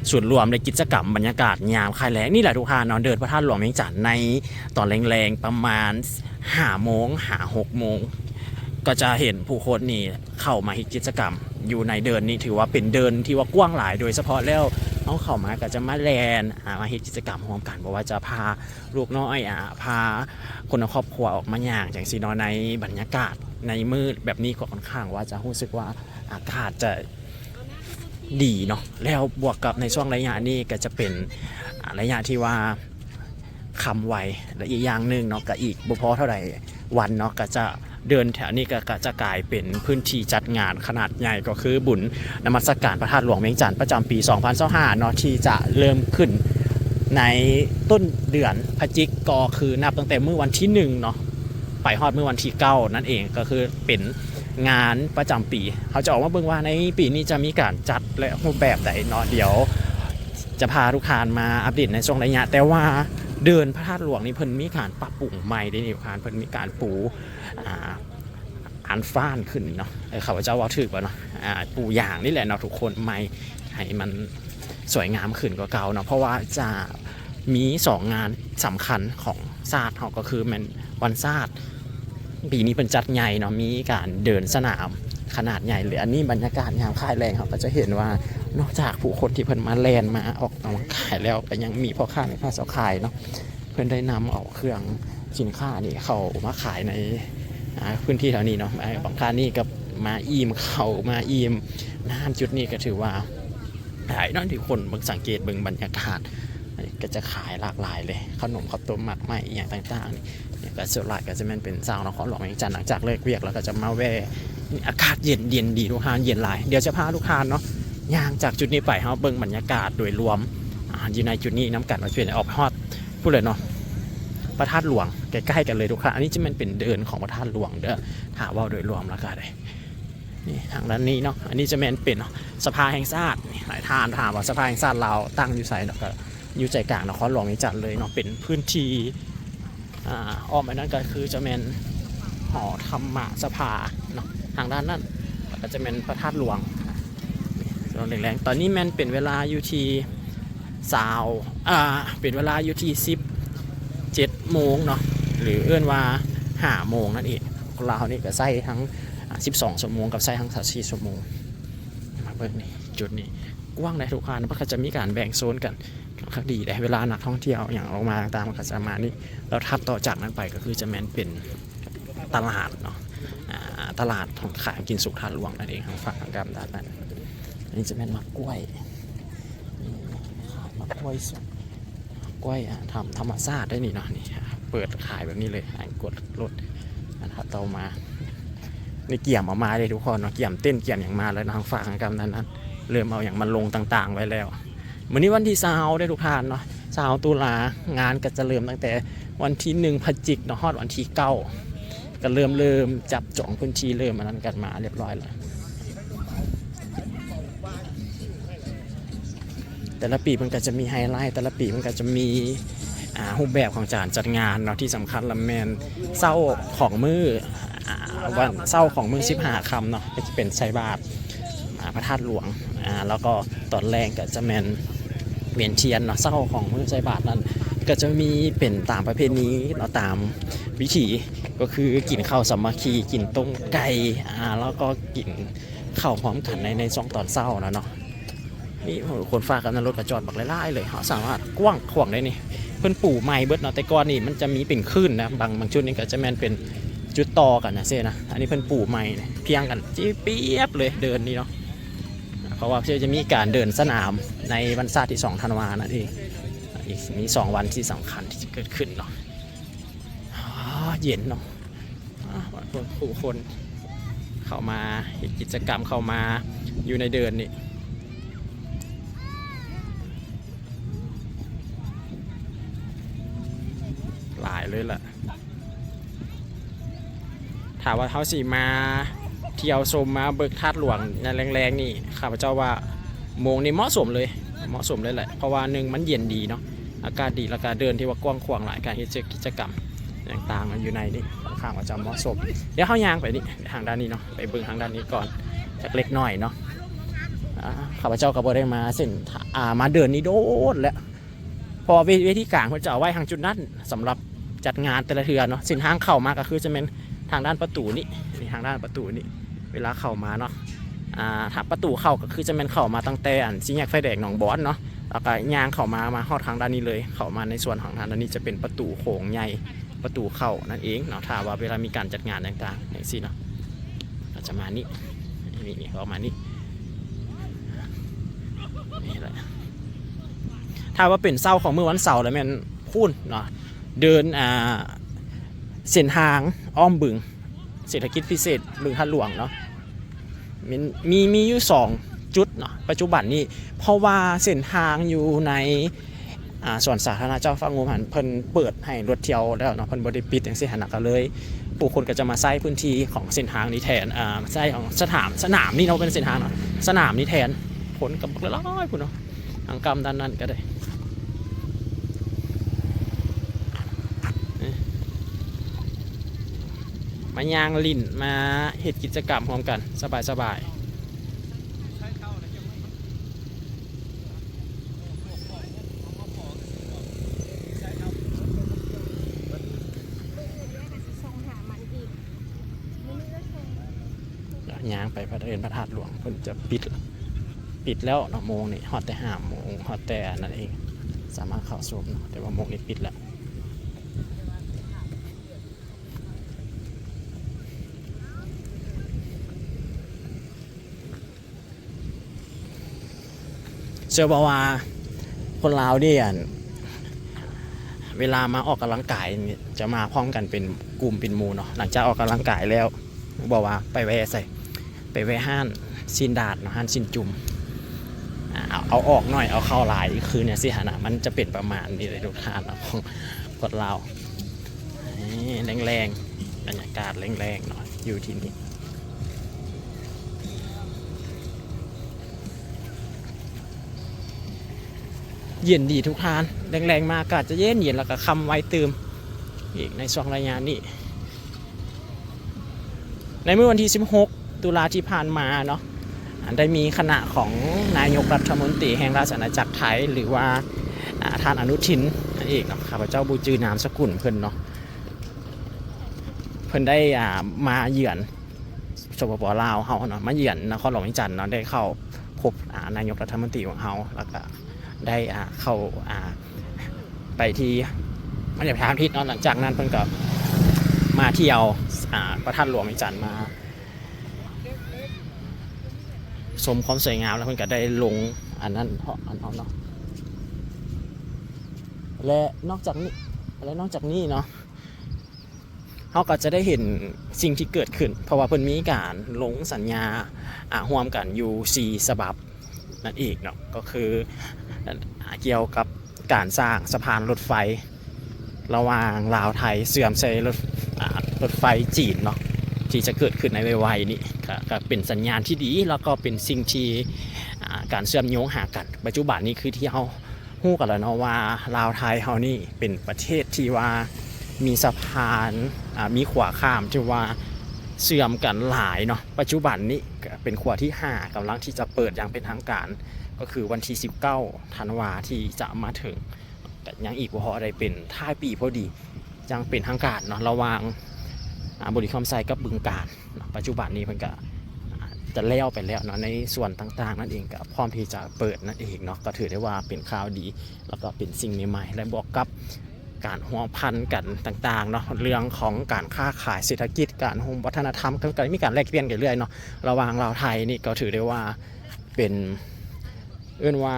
ສູນລວມ ແລະ ກິດຈະກຳບັນຍາກາດຍາມຄ້າຍແລງ? ນີ້ແຫຼະທຸກທ່ານເນາະ ເດີ່ນພະທາດຫຼວງວຽງຈັນໃນຕອນແລງໆ ປະມານຫ້າໂມງຫາຫົກໂມງ ກໍຈະເຫັນຜູ້ຄົນນີ້ເຂົ້າມາເຮັດກິດຈະກຳຢູ່ໃນເດີ່ນນີ້ ຖືວ່າເປັນເດີ່ນທີ່ວ່າກວ້າງຫຼາຍ. ໂດຍສະເພາະແລ້ວ ເຮົາເຂົ້າມາກໍຈະມາແລ່ນ ອາ ມາເຮັດກິດຈະກຳຮ່ວມກັນ ບໍ່ວ່າຈະພາ ລູກນ້ອຍ ອາ ພາຄົນໃນຄອບຄົວອອກມາຍ່າງຈັ່ງຊີ້ເນາະ ໃນບັນຍາກາດໃນມື້ແບບນີ້ ກໍຄ່ອນຂ້າງວ່າຈະຮູ້ສຶກວ່າອາກາດຈະດີເນາະ. ແລ້ວບວກກັບໃນຊ່ວງໄລຍະນີ້ກໍຈະເປັນ ອາ ໄລຍະທີ່ວ່າຄ່ຳໄວ ແລະ ອີກຢ່າງໜຶ່ງເນາະ ກໍອີກບໍ່ພໍເທົ່າໃດ ວັນເນາະ ກໍຈະເດີ່ນແຖວນີ້ ກໍ ກໍຈະກາຍເປັນພື້ນທີ່ຈັດງານຂະໜາດໃຫຍ່ ກໍຄືບຸນນະມັດສະການພະທາດຫຼວງວຽງຈັນປະຈຳປີສອງພັນຊາວຫ້າເນາະ ທີ່ຈະເລີ່ມຂຶ້ນໃນຕົ້ນເດືອນພະຈິກ ກໍຄືນັບຕັ້ງແຕ່ມື້ວັນທີໜຶ່ງເນາະ ໄປຮອດມື້ວັນທີເກົ້ານັ້ນເອງ ກໍຄືເປັນງານປະຈຳປີ. ເຮົາຈະອອກມາເບິ່ງວ່າໃນປີນີ້ຈະມີການຈັດ ແລະ ຮູບແບບໃດເນາະ ດຽວຈະພາທຸກທ່ານມາອັບເດດໃນຊ່ວງໄລຍະ. ແຕ່ວ່າເດີ່ນພະທາດຫຼວງນີ້ເພິ່ນມີການປັບປຸງໃໝ່ເດ້ນີ້ ເພິ່ນມີການປູ ອ່າ ອັນຟານຂຶ້ນເນາະ ເອີ ຂ້າພະເຈົ້າເວົ້າຖືກບໍ່ເນາະ ອ່າ ປູຢາງນີ້ແຫຼະເນາະທຸກຄົນ ໃໝ່ໃຫ້ມັນສວຍງາມຂຶ້ນກວ່າເກົ່າເນາະ ເພາະວ່າຈະມີສອງງານສຳຄັນຂອງຊາດເຮົາ ກໍຄືແມ່ນວັນຊາດ ປີນີ້ເພິ່ນຈັດໃຫຍ່ເນາະ ມີການເດີ່ນສະໜາມຂະໜາດໃຫຍ່ເລີຍ. ອັນນີ້ບັນຍາກາດຍາມຄ້າຍແລງ ເຮົາກໍຈະເຫັນວ່ານອກຈາກຜູ້ຄົນທີ່ເພິ່ນມາແລ່ນມາອອກກຳລັງກາຍແລ້ວ ກໍຍັງມີພໍ່ຄ້າແມ່ຄ້າຊາວຂາຍເນາະ ເພິ່ນໄດ້ນຳເອົາເຄື່ອງສິນຄ້ານີ້ເຂົ້າມາຂາຍໃນ ອ່າ ພື້ນທີ່ແຖວນີ້ເນາະ. ອ່າ ບາງທ່ານນີ້ກໍມາອີ່ມເຂົ້າມາອີ່ມນ້ຳ ຈຸດນີ້ກໍຖືວ່າຫຼາຍເນາະ ທີ່ຄົນເບິ່ງ ສັງເກດເບິ່ງບັນຍາກາດ ກໍຈະຂາຍຫຼາກຫຼາຍເລີຍ ເຂົ້າໜົມເຂົ້າຕົ້ມໝາກໄມ້ອີ່ຫຍັງຕ່າງໆນີ້ ກໍສ່ວນຫຼາຍກໍຈະແມ່ນເປັນຊາວນະຄອນຫຼວງວຽງຈັນ ຫຼັງຈາກເລີກວຽກແລ້ວກໍຈະມາແວ່. ອາກາດເຢັນໆ ດີ ທຸກທ່ານ ເຢັນຫຼາຍ. ດຽວຈະພາທຸກທ່ານເນາະ ຍ່າງຈາກຈຸດນີ້ໄປ ເຮົາເບິ່ງບັນຍາກາດໂດຍລວມ ອ່າ ຢູ່ໃນຈຸດນີ້ນຳກັນວ່າຊິເປັນໃດ. ອອກຮອດພຸ້ນແຫຼະເນາະ ພະທາດຫຼວງ ໃກ້ໆ ກັນເລີຍທຸກທ່ານ. ອັນນີ້ຈະແມ່ນເປັນເດີ່ນຂອງພະທາດຫຼວງເດີ ຖ້າເວົ້າໂດຍລວມແລ້ວກໍໄດ້. ນີ້ທາງດ້ານນີ້ເນາະ ອັນນີ້ຈະແມ່ນເປັນສະພາແຫ່ງຊາດ. ນີ້ຫຼາຍທ່ານຖາມວ່າສະພາແຫ່ງຊາດລາວຕັ້ງຢູ່ໃສເນາະ ກໍຢູ່ໃຈກາງນະຄອນຫຼວງວຽງຈັນເລີຍເນາະ ເປັນພື້ນທີ່ ອ່າ ອ້ອມອັນນັ້ນກໍຄືຈະແມ່ນຫໍທຳມະສະພາເນາະ ທາງດ້ານນັ້ນ ແລ້ວກໍຈະແມ່ນພະທາດຫຼວງ. ຕອນແລງໆ ຕອນນີ້ແມ່ນເປັນເວລາຢູ່ທີ່ຊາວ ອ່າ ເປັນເວລາຢູ່ທີ່ສິບເຈັດໂມງເນາະ ຫຼືເອີ້ນວ່າຫ້າໂມງນັ້ນເອງ. ຄົນລາວເຮົານີ້ກໍໃຊ້ທັງ ອ່າ ສິບສອງຊົ່ວໂມງກັບໃຊ້ທັງຊາວສີ່ຊົ່ວໂມງ. ມາເບິ່ງນີ້ ຈຸດນີ້ກວ້າງໃດ໋ທຸກທ່ານ ເພິ່ນກໍຈະມີການແບ່ງໂຊນກັນ ຄັກດີເດ້ ເວລານັກທ່ອງທ່ຽວຫຍັງອອກມາຕ່າງໆ ມັນກໍຈະມານີ້ ແລ້ວຖັດຕໍ່ຈາກນັ້ນໄປກໍຄືຈະແມ່ນເປັນຕະຫຼາດເນາະ ອ່າ ຕະຫຼາດຂອງຂາຍຂອງກິນສຸກທາດຫຼວງນັ້ນເອງ ທາງຝັ່ງທາງກ້າມດ້ານນັ້ນ. ອັນນີ້ຈະແມ່ນໝາກກ້ວຍ ນີ້ຂາຍໝາກກ້ວຍສຸກ ກ້ວຍ ອ່າ ທຳ ທຳມະຊາດໄດ້ນີ້ເນາະ ນີ້ເປີດຂາຍແບບນີ້ເລີຍ ໃຫ້ກົດລົດ. ອັນຖັດຕໍ່ມາ ນີ້ກຽມເອົາມາເດ້ທຸກຄົນເນາະ ກຽມເຕັນກຽມຫຍັງມາແລ້ວເນາະ ທາງຝາກທາງກ້າມດ້ານນັ້ນ ເລີ່ມເອົາຫຍັງມາລົງຕ່າງໆໄວ້ແລ້ວ. ມື້ນີ້ວັນທີຊາວເດ້ທຸກທ່ານເນາະ ຊາວຕຸລາ ງານກໍຈະເລີ່ມຕັ້ງແຕ່ວັນທີໜຶ່ງພະຈິກເນາະ ຮອດວັນທີເກົ້າ ກໍເລີ່ມ ເລີ່ມຈັບຈອງພື້ນທີ່ ເລີ່ມອັນນັ້ນກັນມາຮຽບຮ້ອຍແລ້ວ. ແຕ່ລະປີມັນກໍຈະມີໄຮໄລ ແຕ່ລະປີມັນກໍຈະມີ ອ່າ ຮູບແບບຂອງການຈັດງານເນາະ ທີ່ສຳຄັນລະແມ່ນເຊົ້າຂອງມື້ ອ່າ ວັນເຊົ້າຂອງມື້ສິບຫ້າຄ່ຳເນາະ ກໍຈະເປັນໃສ່ບາດ ອ່າ ພະທາດຫຼວງ ອ່າ ແລ້ວກໍຕອນແລງກໍຈະແມ່ນວຽນທຽນເນາະ. ເຊົ້າຂອງມື້ໃສ່ບາດນັ້ນ ກໍຈະມີເປັນຕາມປະເພນີເນາະ ຕາມວິຖີ ກໍຄືກິນເຂົ້າສາມັກຄີ ກິນຕົ້ມໄກ່ ອ່າ ແລ້ວກໍກິນເຂົ້າພ້ອມກັນໃນ ໃນຊ່ວງຕອນເຊົ້ານະເນາະ. ນີ້ ໂອ້ ຄົນຝາກກັນນະ ລົດກໍຈອດບັກຫຼາຍໆເລີຍ ເຮົາສາມາດ ກວ້າງຂວາງໄດ້ນີ້ ເພິ່ນປູໃໝ່ເບິດເນາະ. ແຕ່ກ່ອນນີ້ມັນຈະມີເປັນຄື້ນນະ ບາງ ບາງຈຸດນີ້ກໍຈະແມ່ນເປັນຈຸດຕໍ່ກັນຈັ່ງຊີ້ນະ. ອັນນີ້ເພິ່ນປູໃໝ່ ພຽງກັນຈີປຽບເລີຍ ເດີ່ນນີ້ເນາະ ເພາະວ່າເພິ່ນຈະມີການເດີ່ນສະໜາມໃນວັນຊາດທີສອງທັນວານັ້ນເອງ. ອີກມີສອງວັນທີ່ສຳຄັນທີ່ຈະເກີດຂຶ້ນເນາະ. ອາ ເຢັນເນາະ ອາ ຜູ້ຄົນເຂົ້າມາເຮັດກິດຈະກຳ ເຂົ້າມາຢູ່ໃນເດີ່ນນີ້ ຫຼາຍເລີຍລະ. ຖ້າວ່າເຮົາຊິມາທ່ຽວຊົມ ມາເບິ່ງທາດຫຼວງໃນແລງໆນີ້ ຂ້າພະເຈົ້າວ່າໂມງນີ້ເໝາະສົມເລີຍ ເໝາະສົມເລີຍແຫຼະ ເພາະວ່າໜຶ່ງມັນເຢັນດີເນາະ ອາກາດດີ ແລ້ວກະເດີ່ນທີ່ວ່າກວ້າງຂວາງຫຼາຍ ການເຮັດກິດຈະກຳຕ່າງໆຢູ່ໃນນີ້ ຂ້ອນຂ້າງວ່າຈະເໝາະສົມ. ດຽວເຮົາຍ່າງໄປນີ້ ທາງດ້ານນີ້ເນາະ ໄປເບິ່ງທາງດ້ານນີ້ກ່ອນຈັກເລັກນ້ອຍເນາະ. ອາ ຂ້າພະເຈົ້າກໍບໍ່ໄດ້ມາເສັ້ນ ອາ ມາເດີ່ນນີ້ໂດນແລ້ວ ເພາະວ່າເວ ເວທີກາງເພິ່ນຈະເອົາໄວ້ທາງຈຸດນັ້ນ ສຳລັບຈັດງານແຕ່ລະເທື່ອເນາະ. ເສັ້ນທາງເຂົ້າມາກໍຄືຈະແມ່ນທາງດ້ານປະຕູນີ້ ນີ້ທາງດ້ານປະຕູນີ້ ເວລາເຂົ້າມາເນາະ ອາ ຖ້າປະຕູເຂົ້າກໍຄືຈະແມ່ນເຂົ້າມາຕັ້ງແຕ່ ອັນ ສີ່ແຍກໄຟແດງໜອງບອນເນາະ ແລ້ວກໍຍ່າງເຂົ້າມາ ມາຮອດທາງດ້ານນີ້ເລີຍ ເຂົ້າມາໃນສ່ວນຂອງທາງດ້ານນີ້ຈະເປັນປະຕູໂຂງໃຫຍ່ ປະຕູເຂົ້ານັ້ນເອງເນາະ. ຖ້າວ່າເວລາມີການຈັດງານຕ່າງໆຈັ່ງຊີ້ເນາະ ກໍຈະມານີ້ ນີ້ ນີ້ ອອກມານີ້ ນີ້ແຫຼະ. ຖ້າວ່າເປັນເຊົ້າຂອງມື້ວັນເສົາແລ້ວແມ່ນພຸ້ນເນາະ ເດີນ ອ່າ ເສັ້ນທາງອ້ອມບຶງເສດຖະກິດພິເສດບຶງທາດຫຼວງເນາະ ມີ ມີ ມີຢູ່ສອງຈຸດເນາະ ປັດຈຸບັນນີ້ ເພາະວ່າເສັ້ນທາງຢູ່ໃນ ອ່າ ສວນສາທາລະນະເຈົ້າຟ້າງຸ່ມຫັ້ນ ເພິ່ນເປີດໃຫ້ລົດທ່ຽວແລ້ວເນາະ ເພິ່ນບໍ່ໄດ້ປິດຈັ່ງຊີ້ຫັ້ນນະ ກໍເລີຍຜູ້ຄົນກໍຈະມາໃຊ້ພື້ນທີ່ຂອງເສັ້ນທາງນີ້ແທນ ອ່າ ໃຊ້ຂອງສະຖາມ ສະໜາມນີ້ເນາະ ເປັນເສັ້ນທາງເນາະ ສະໜາມນີ້ແທນ ຄົນກໍບັກຫຼາຍໆພຸ້ນເນາະ ທາງກ້ຳດ້ານນັ້ນກໍໄດ້ ມາຍ່າງຫຼິ້ນ ມາເຮັດກິດຈະກຳຮ່ວມກັນ ສະບາຍໆ. ຍ່າງໄປພະ ເຫັນພະທາດຫຼວງ ເພິ່ນຈະປິດ ປິດແລ້ວເນາະ ໂມງນີ້ ຮອດແຕ່ຫ້າໂມງ ຮອດແຕ່ອັນນັ້ນເອງ ສາມາດເຂົ້າຊົມເນາະ ແຕ່ວ່າໂມງນີ້ປິດແລ້ວ. ເຊື່ອບໍ່ວ່າຄົນລາວນີ້ ອັນ ເວລາມາອອກກຳລັງກາຍນີ້ ຈະມາພ້ອມກັນເປັນກຸ່ມເປັນໝູ່ເນາະ ຫຼັງຈາກອອກກຳລັງກາຍແລ້ວ ບໍ່ວ່າໄປແວ່ໃສ ໄປແວ່ຮ້ານຊີ້ນດາດເນາະ ຮ້ານຊີ້ນຈຸ່ມ ອາ ເອົາ ເອົາອອກໜ້ອຍ ເອົາເຂົ້າຫຼາຍ ຄືແນວຊີ້ຫັ້ນນະ ມັນຈະເປັນປະມານນີ້ເລີຍທຸກທ່ານເນາະ ຂອງຄົນລາວ. ນີ້ແລງໆ ບັນຍາກາດແລງໆເນາະ ຢູ່ທີ່ນີ້ ເຢັນດີທຸກທ່ານ ແລງໆມາອາກາດຈະເຢັນໆ ແລ້ວກໍຄ່ຳໄວຕື່ມອີກໃນຊ່ວງໄລຍະນີ້. ໃນມື້ວັນທີສິບຫົກ ຕຸລາທີ່ຜ່ານມາເນາະ ໄດ້ມີຄະນະຂອງນາຍົກລັດຖະມົນຕີແຫ່ງລາຊະອານາຈັກໄທ ຫຼືວ່າ ອາ ທ່ານອະນຸທິນນັ້ນເອງເນາະ ຂ້າພະເຈົ້າບໍ່ຈື່ນາມສະກຸນເພິ່ນເນາະ ເພິ່ນໄດ້ ອາ ມາເຢືອນ ສປປ ລາວເຮົາເນາະ ມາເຢືອນນະຄອນຫຼວງວຽງຈັນເນາະ ໄດ້ເຂົ້າພົບ ອາ ນາຍົກລັດຖະມົນຕີຂອງເຮົາ ແລ້ວກະໄດ້ ອາ ເຂົ້າ ອາ ໄປທີ່ມັນຈະປະທານພິທີເນາະ ຫຼັງຈາກນັ້ນເພິ່ນກໍມາທ່ຽວ ອາ ພະທາດຫຼວງວຽງຈັນ ມາຊົມຄວາມສວຍງາມ ແລ້ວເພິ່ນກໍໄດ້ລົງອັນນັ້ນເນາະ ອັນນັ້ນເນາະ ແລະ ນອກຈາກນີ້ ແລະ ນອກຈາກນີ້ເນາະ ເຮົາກໍຈະໄດ້ເຫັນສິ່ງທີ່ເກີດຂຶ້ນ ເພາະວ່າເພິ່ນມີການລົງສັນຍາ ອາ ຮ່ວມກັນຢູ່ສີ່ສະບັບນັ້ນເອງເນາະ ກໍຄື ອາ ກ່ຽວກັບການສ້າງສະພານລົດໄຟລະຫວ່າງລາວໄທ ເຊື່ອມໃສ່ລົດ ອາ ລົດໄຟຈີນເນາະ ທີ່ຈະເກີດຂຶ້ນໃນໄວໆນີ້ ກະ ກະເປັນສັນຍານທີ່ດີ ແລ້ວກໍເປັນສິ່ງທີ່ ອາ ການເຊື່ອມໂຍງຫາກັນ ປັດຈຸບັນນີ້ຄືທີ່ເຮົາ ຮູ້ກັນແລ້ວເນາະວ່າລາວໄທເຮົານີ້ເປັນປະເທດທີ່ວ່າມີສະພານ ອາ ມີຂົວຂ້າມທີ່ວ່າເຊື່ອມກັນຫຼາຍເນາະ. ປັດຈຸບັນນີ້ກໍເປັນຂົວທີຫ້າ ກຳລັງທີ່ຈະເປີດຢ່າງເປັນທາງການ ກໍຄືວັນທີສິບເກົ້າທັນວາທີ່ຈະມາເຖິງ ກໍຍັງອີກບໍ່ພໍໄດ້ ເປັນທ້າຍປີພໍດີ ຢ່າງເປັນທາງການເນາະ ລະຫວ່າງ ອາ ບໍລິຄຳໄຊກັບບຶງການເນາະ. ປັດຈຸບັນນີ້ເພິ່ນກະ ອາ ຈະແລ້ວໄປແລ້ວເນາະ ໃນສ່ວນຕ່າງໆນັ້ນເອງ ກະພ້ອມທີ່ຈະເປີດນັ້ນເອງເນາະ. ກໍຖືໄດ້ວ່າເປັນຂ່າວດີ ແລ້ວກໍເປັນສິ່ງໃໝ່ໆ ແລະ ບວກກັບການພົວພັນກັນຕ່າງໆເນາະ ເລື່ອງຂອງການຄ້າຂາຍ ເສດຖະກິດ ການໂຮມ ວັດທະນະທຳ ກໍມີການແລກປ່ຽນກັນເລື້ອຍເນາະ ລະຫວ່າງລາວໄທນີ້. ກໍຖືໄດ້ວ່າເປັນ ເອີ້ນວ່າ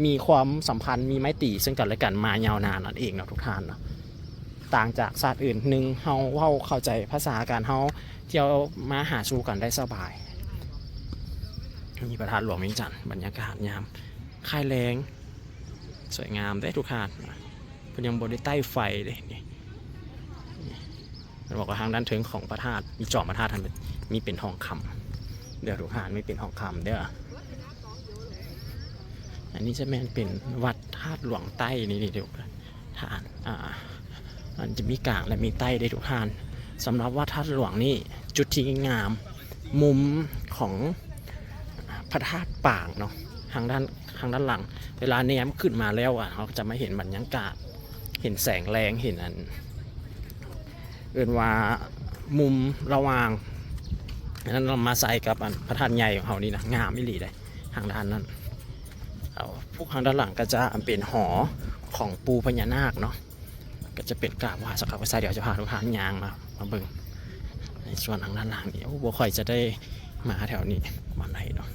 ມີຄວາມສຳພັນ ມີໄມຕີເຊິ່ງກັນແລະກັນມາຍາວນານນັ້ນເອງເນາະທຸກທ່ານເນາະ. ຕ່າງຈາກຊາດອື່ນ ໜຶ່ງ ເຮົາເວົ້າເຂົ້າໃຈພາສາກັນ ເຮົາທ່ຽວມາຫາສູ່ກັນໄດ້ສະບາຍ. ນີ້ພະທາດຫຼວງວຽງຈັນ ບັນຍາກາດຍາມຄ້າຍແລງ ສວຍງາມເດ້ທຸກທ່ານ. ເພິ່ນຍັງບໍ່ໄດ້ໄຕ້ໄຟເດ້ ນີ້ ນີ້ ເພິ່ ບອກວ່າທາງດ້ານເທິງຂອງພະທາດ ມີຈອມພະທາດຫັ້ນ ມີເປັນທອງຄຳເດີ້ທຸກທ່ານ ມີເປັນທອງຄຳເດີ້. ອັນນີ້ຈະແມ່ນເປັນວັດທາດຫຼວງໃຕ້ນີ້ເດ້ທຸກທ່ານ ອ່າ ມັນຈະມີກາງ ແລະ ມີໃຕ້ເດ້ທຸກທ່ານ. ສຳລັບວັດທາດຫຼວງນີ້ ຈຸດທີ່ງາມ ມຸມຂອງພະທາດປາງເນາະ ທາງດ້ານ ທາງດ້ານຫຼັງ ເວລາແນມຂຶ້ນມາແລ້ວ ອ່າ ເຮົາກໍຈະມາເຫັນບັນຍາກາດ ເຫັນແສງແລງ ເຫັນອັນ ເອີ້ນວ່າມຸມລະຫວ່າງອັນນັ້ນມາໃສ່ກັບອັນພະທາດໃຫຍ່ຂອງເຮົານີ້ນະ ງາມອີ່ຫຼີເດ້ ທາງດ້ານນັ້ນ. ແລ້ວພວກທາງດ້ານຫຼັງກໍຈະເປັນຫໍຂອງປູ່ພະຍານາກເນາະ ກໍຈະເປັນກາບໄຫວ້ສັກການບູຊາ. ດຽວຈະພາທຸກທ່ານຍ່າງມາ ມາເບິ່ງໃນສ່ວນທາງດ້ານຫຼັງນີ້. ໂອ້ ບໍ່ຄ່ອຍຈະໄດ້ມາແຖວນີ້ປານໃດເນາະ.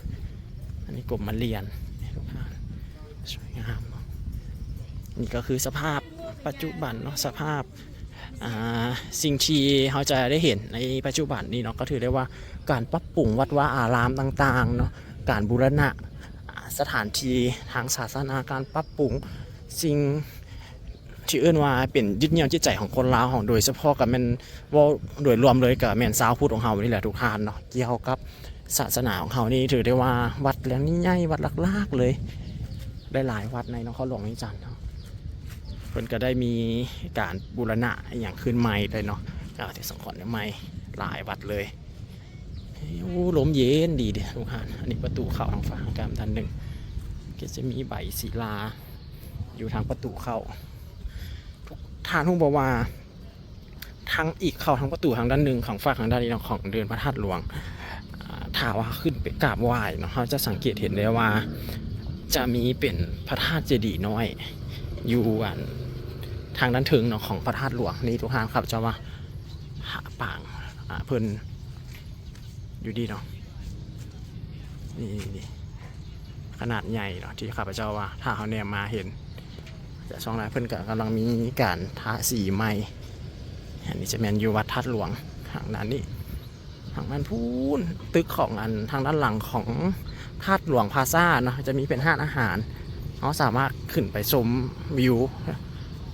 ອັນນີ້ກົມມະລຽນ ທຸກທ່ານ ສວຍງາມເນາະ. ນີ້ກໍຄືສະພາບປັດຈຸບັນເນາະ ສະພາບ ອ່າ ສິ່ງທີ່ເຮົາຈະໄດ້ເຫັນໃນປັດຈຸບັນນີ້ເນາະ ກໍຖືໄດ້ວ່າການປັບປຸງວັດວາອາລາມຕ່າງໆເນາະ ການບູລະນະ ອ່າ ສະຖານທີ່ທາງສາສະໜາ ການປັບປຸງສິ່ງທີ່ເອີ້ນວ່າເປັນຍຶດໜ່ຽວຈິດໃຈຂອງຄົນລາວເຮົາ ໂດຍສະເພາະກໍແມ່ນ ເວົ້າໂດຍລວມເລີຍກໍແມ່ນຊາວພຸດຂອງເຮົານີ້ແຫຼະທຸກທ່ານເນາະ. ກ່ຽວກັບສາສະໜາຂອງເຮົານີ້ ຖືໄດ້ວ່າວັດຫຼັງນີ້ໃຫຍ່ ວັດຫຼັກໆເລີຍ ຫຼາຍໆວັດໃນນະຄອນຫຼວງວຽງຈັນເນາະ ເພິ່ນກໍໄດ້ມີການບູລະນະອີ່ຫຍັງຂຶ້ນໃໝ່ເລີຍເນາະ. ການປະຕິສັງຂອນໃໝ່ຫຼາຍວັດເລີຍ. ໂອ້ ລົມເຢັນດີເດ້ທຸກທ່ານ. ອັນນີ້ປະຕູເຂົ້າທາງຝັ່ງການດ້ານໜຶ່ງ ກໍຈະມີໃບສີລາຢູ່ທາງປະຕູເຂົ້າ. ທຸກທ່ານຮູ້ບໍ່ວ່າ ທາງອີກເຂົ້າທາງປະຕູທາງດ້ານໜຶ່ງ ຂອງຟາກທາງດ້ານນີ້ເນາະ ຂອງເດີ່ນພະທາດຫຼວງ ອ່າ ຖ້າວ່າຂຶ້ນໄປກາບໄຫວ້ເນາະ ເຮົາຈະສັງເກດເຫັນໄດ້ວ່າ ຈະມີເປັນພະທາດເຈດີນ້ອຍຢູ່ອັນທາງດ້ານເທິງເນາະ ຂອງພະທາດຫຼວງນີ້ທຸກທ່ານ. ຂ້າພະເຈົ້າວ່າພະປາງ ອ່າ ເພິ່ນ ຢູ່ນີ້ເນາະ ນີ້ ນີ້ ນີ້ ຂະໜາດໃຫຍ່ເນາະ ທີ່ຂ້າພະເຈົ້າວ່າ ຖ້າເຮົາແນມມາເຫັນ ຈະຊ່ອງນັ້ນເພິ່ນກໍກຳລັງມີການທາສີໃໝ່. ອັນນີ້ຈະແມ່ນຢູ່ວັດທາດຫຼວງ ທາງດ້ານນີ້ ທາງດ້ານພຸ້ນ ຕຶກຂອງອັນ ທາງດ້ານຫຼັງຂອງທາດຫຼວງພາຊາເນາະ ຈະມີເປັນຮ້ານອາຫານ ເຮົາສາມາດຂຶ້ນໄປຊົມວິວ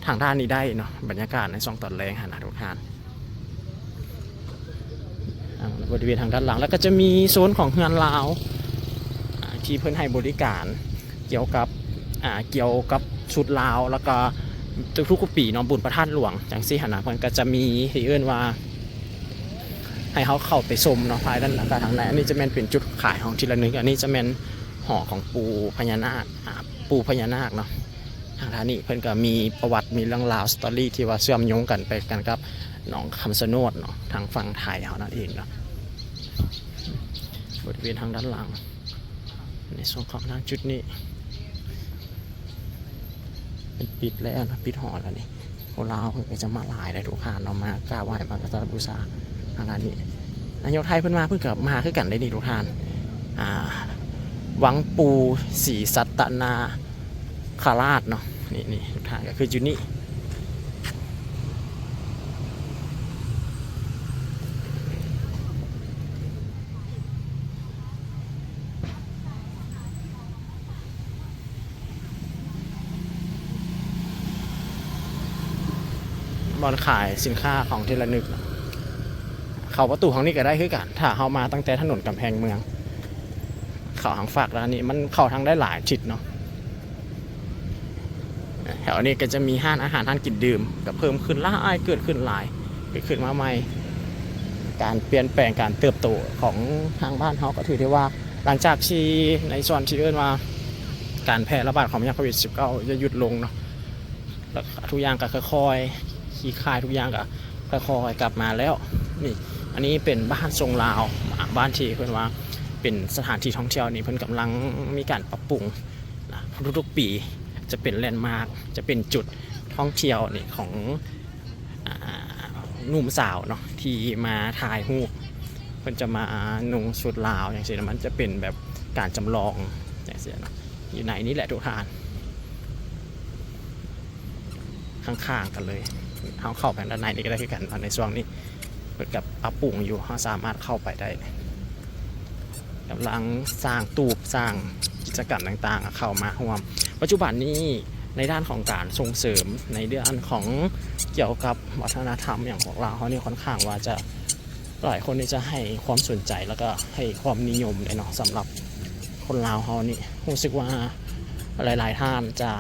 ທາງດ້ານນີ້ໄດ້ເນາະ ບັນຍາກາດໃນຊ່ວງຕອນແລງຫັ້ນນະທຸກທ່ານ. ອ່າ ບໍລິເວນທາງດ້ານຫຼັງ ແລ້ວກໍຈະມີໂຊນຂອງເຮືອນລາວ ອ່າ ທີ່ເພິ່ນໃຫ້ບໍລິການກ່ຽວກັບ ອ່າ ກ່ຽວກັບຊຸດລາວ ແລ້ວກໍທຸກໆປີເນາະ ບຸນພະທາດຫຼວງຈັ່ງຊີ້ຫັ້ນນະ ເພິ່ນກໍຈະມີທີ່ເອີ້ນວ່າ ໃຫ້ເຮົາເຂົ້າໄປຊົມເນາະ ພາຍດ້ານ ແລ້ວກໍທາງໃນ. ອັນນີ້ຈະແມ່ນເປັນຈຸດຂາຍຂອງທີ່ລະນຶກ ອັນນີ້ຈະແມ່ນຫໍຂອງປູ່ພະຍານາກ ອ່າ ປູ່ພະຍານາກເນາະ. ທາງດ້ານນີ້ເພິ່ນກໍມີປະຫວັດ ມີເລື່ອງລາວ ສະຕໍຣີ ທີ່ວ່າເຊື່ອມໂຍງກັນໄປກັນກັບໜອງຄຳຊະໂນດເນາະ ທາງຝັ່ງໄທເຮົານັ້ນເອງເນາະ. ບໍລິເວນທາງດ້ານຫຼັງ ໃນຊ່ວງຂອງທາງຈຸດນີ້ ເພິ່ນປິດແລ້ວເນາະ ປິດຫໍແລ້ວນີ້. ຄົນລາວເພິ່ນກໍຈະມາຫຼາຍເດ້ທຸກທ່ານເນາະ ມາກາບໄຫວ້ ມາສັກການບູຊາ. ທາງດ້ານນີ້ ນາຍົກໄທເພິ່ນມາ ເພິ່ນກໍມາຄືກັນເດ້ນີ້ທຸກທ່ານ ອ່າ ວັງປູ່ສີສັດຕະນາຄະລາດເນາະ. ນີ້ ນີ້ທຸກທ່ານ ກໍຄືຈຸດນີ້ ບ່ອນຂາຍສິນຄ້າຂອງທີ່ລະນຶກ. ເຂົ້າປະຕູທາງນີ້ກໍໄດ້ຄືກັນ ຖ້າເຮົາມາຕັ້ງແຕ່ຖະໜົນກຳແພງເມືອງ ເຂົ້າທາງຟາກດ້ານນີ້ ມັນເຂົ້າທາງໄດ້ຫຼາຍທິດເນາະ. ແຖວນີ້ກໍຈະມີຮ້ານອາຫານ ຮ້ານກິນດື່ມ ກໍເພີ່ມຂຶ້ນຫຼາຍ ເກີດຂຶ້ນຫຼາຍ ເກີດຂຶ້ນມາໃໝ່. ການປ່ຽນແປງ ການເຕີບໂຕຂອງທາງບ້ານເຮົາ ກໍຖືໄດ້ວ່າ ຫຼັງຈາກທີ່ໃນສ່ວນທີ່ເອີ້ນວ່າ ການແຜ່ລະບາດຂອງພະຍາດໂຄວິດສິບເກົ້າໄດ້ຢຸດລົງເນາະ ແລ້ວທຸກຢ່າງກໍຄ່ອຍໆ ຄາຍ ທຸກຢ່າງກໍຄ່ອຍໆກັບມາແລ້ວ. ນີ້ ອັນນີ້ເປັນບ້ານຊົງລາວ ອ່າ ບ້ານທີ່ເພິ່ນວ່າເປັນສະຖານທີ່ທ່ອງທ່ຽວນີ້ ເພິ່ນກຳລັງມີການປັບປຸງນະ ທຸກໆປີຈະເປັນແລນມາກ ຈະເປັນຈຸດທ່ອງທ່ຽວນີ້ຂອງ ອ່າ ໜຸ່ມສາວເນາະ ທີ່ມາຖ່າຍຮູບ ເພິ່ນຈະມານຸ່ງຊຸດລາວຈັ່ງຊີ້ນະ ມັນຈະເປັນແບບການຈຳລອງຈັ່ງຊີ້ເນາະ. ຢູ່ໃນນີ້ແຫຼະທຸກທ່ານ ຂ້າງໆກັນເລີຍ ເຮົາເຂົ້າໄປດ້ານໃນນີ້ກໍໄດ້ຄືກັນເນາະ. ໃນຊ່ວງນີ້ເພິ່ນກໍປັບປຸງຢູ່ ເຮົາສາມາດເຂົ້າໄປໄດ້ ກຳລັງສ້າງຕູບ ສ້າງກິດຈະກຳຕ່າງໆ ເຂົ້າມາຮ່ວມ. ປັດຈຸບັນນີ້ ໃນດ້ານຂອງການສົ່ງເສີມ ໃນເລື່ອງຂອງກ່ຽວກັບວັດທະນະທຳຫຍັງຂອງລາວເຮົານີ້ ຂ້ອນຂ້າງວ່າຈະ ຫຼາຍຄົນນີ້ຈະໃຫ້ຄວາມສົນໃຈ ແລ້ວກໍໃຫ້ຄວາມນິຍົມເດ້ເນາະ. ສຳລັບຄົນລາວເຮົານີ້ ຮູ້ສຶກວ່າຫຼາຍໆທ່ານຈະ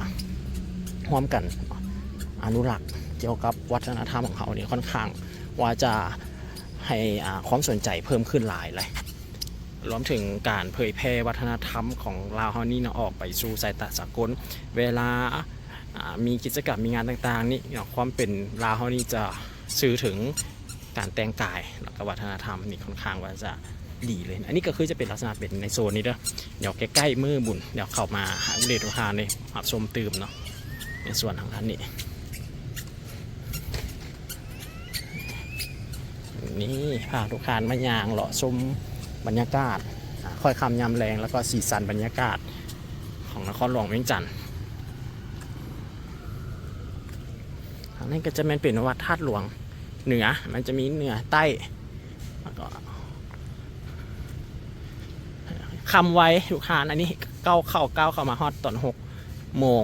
ຮ່ວມກັນອະນຸລັກກ່ຽວກັບວັດທະນະທຳຂອງເຮົານີ້ ຂ້ອນຂ້າງວ່າຈະໃຫ້ ອ່າ ຄວາມສົນໃຈເພີ່ມຂຶ້ນຫຼາຍເລີຍ. ລວມເຖິງການເຜີຍແຜ່ວັດທະນະທຳຂອງລາວເຮົານີ້ເນາະ ອອກໄປສູ່ສາຍຕາສາກົນ. ເວລາ ອ່າ ມີກິດຈະກຳ ມີງານຕ່າງໆນີ້ເນາະ ຄວາມເປັນລາວເຮົານີ້ຈະສື່ເຖິງການແຕ່ງກາຍ ແລ້ວກໍວັດທະນະທຳນີ້ ຂ້ອນຂ້າງວ່າຈະດີເລີຍ. ອັນນີ້ກໍຄືຈະເປັນລັກສະນະເປັນໃນໂຊນນີ້ເດີ. ດຽວໃກ້ໆມື້ບຸນ ດຽວເຂົ້າມາໃຫ້ເດດທຸກທ່ານໄດ້ຮັບຊົມຕື່ມເນາະ ໃນສ່ວນທາງດ້ານນີ້. ນີ້ພາທຸກທ່ານມາຍ່າງເລາະຊົມບັນຍາກາດ ອ່າ ຄ້ອຍຄ່ຳຍາມແລງ ແລ້ວກໍສີສັນບັນຍາກາດຂອງນະຄອນຫຼວງວຽງຈັນ. ທາງນັ້ນກໍຈະແມ່ນເປັນວັດທາດຫຼວງເໜືອ ມັນຈະມີເໜືອໃຕ້ ແລ້ວກໍຄ່ຳໄວທຸກທ່ານ. ອັນນີ້ກ້າວເຂົ້າ ກ້າວເຂົ້າມາຮອດຕອນຫົກໂມງ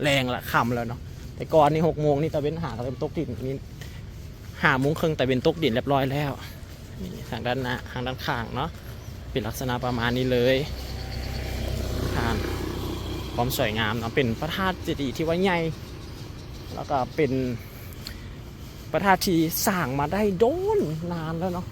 ແລງລະ ຄ່ຳແລ້ວເນາະ. ແຕ່ກ່ອນນີ້ຫົກໂມງນີ້ຕາເວັນຫາກໍເລີ່ມຕົກດິນ ນີ້ຫ້າໂມງເຄິ່ງຕາເວັນຕົກດິນຮຽບຮ້ອຍແລ້ວ. ນີ້ທາງດ້ານໜ້າ ທາງດ້ານຂ້າງເນາະ ເປັນລັກສະນະປະມານນີ້ເລີຍ. ທ່ານ ຄວາມສວຍງາມເນາະ ເປັນພະທາດເຈດີທີ່ວ່າໃຫຍ່ ແລ້ວກໍເປັນ ພະທາດທີ່ສ້າງມາໄດ້ດົນນານແລ້ວເນາະ.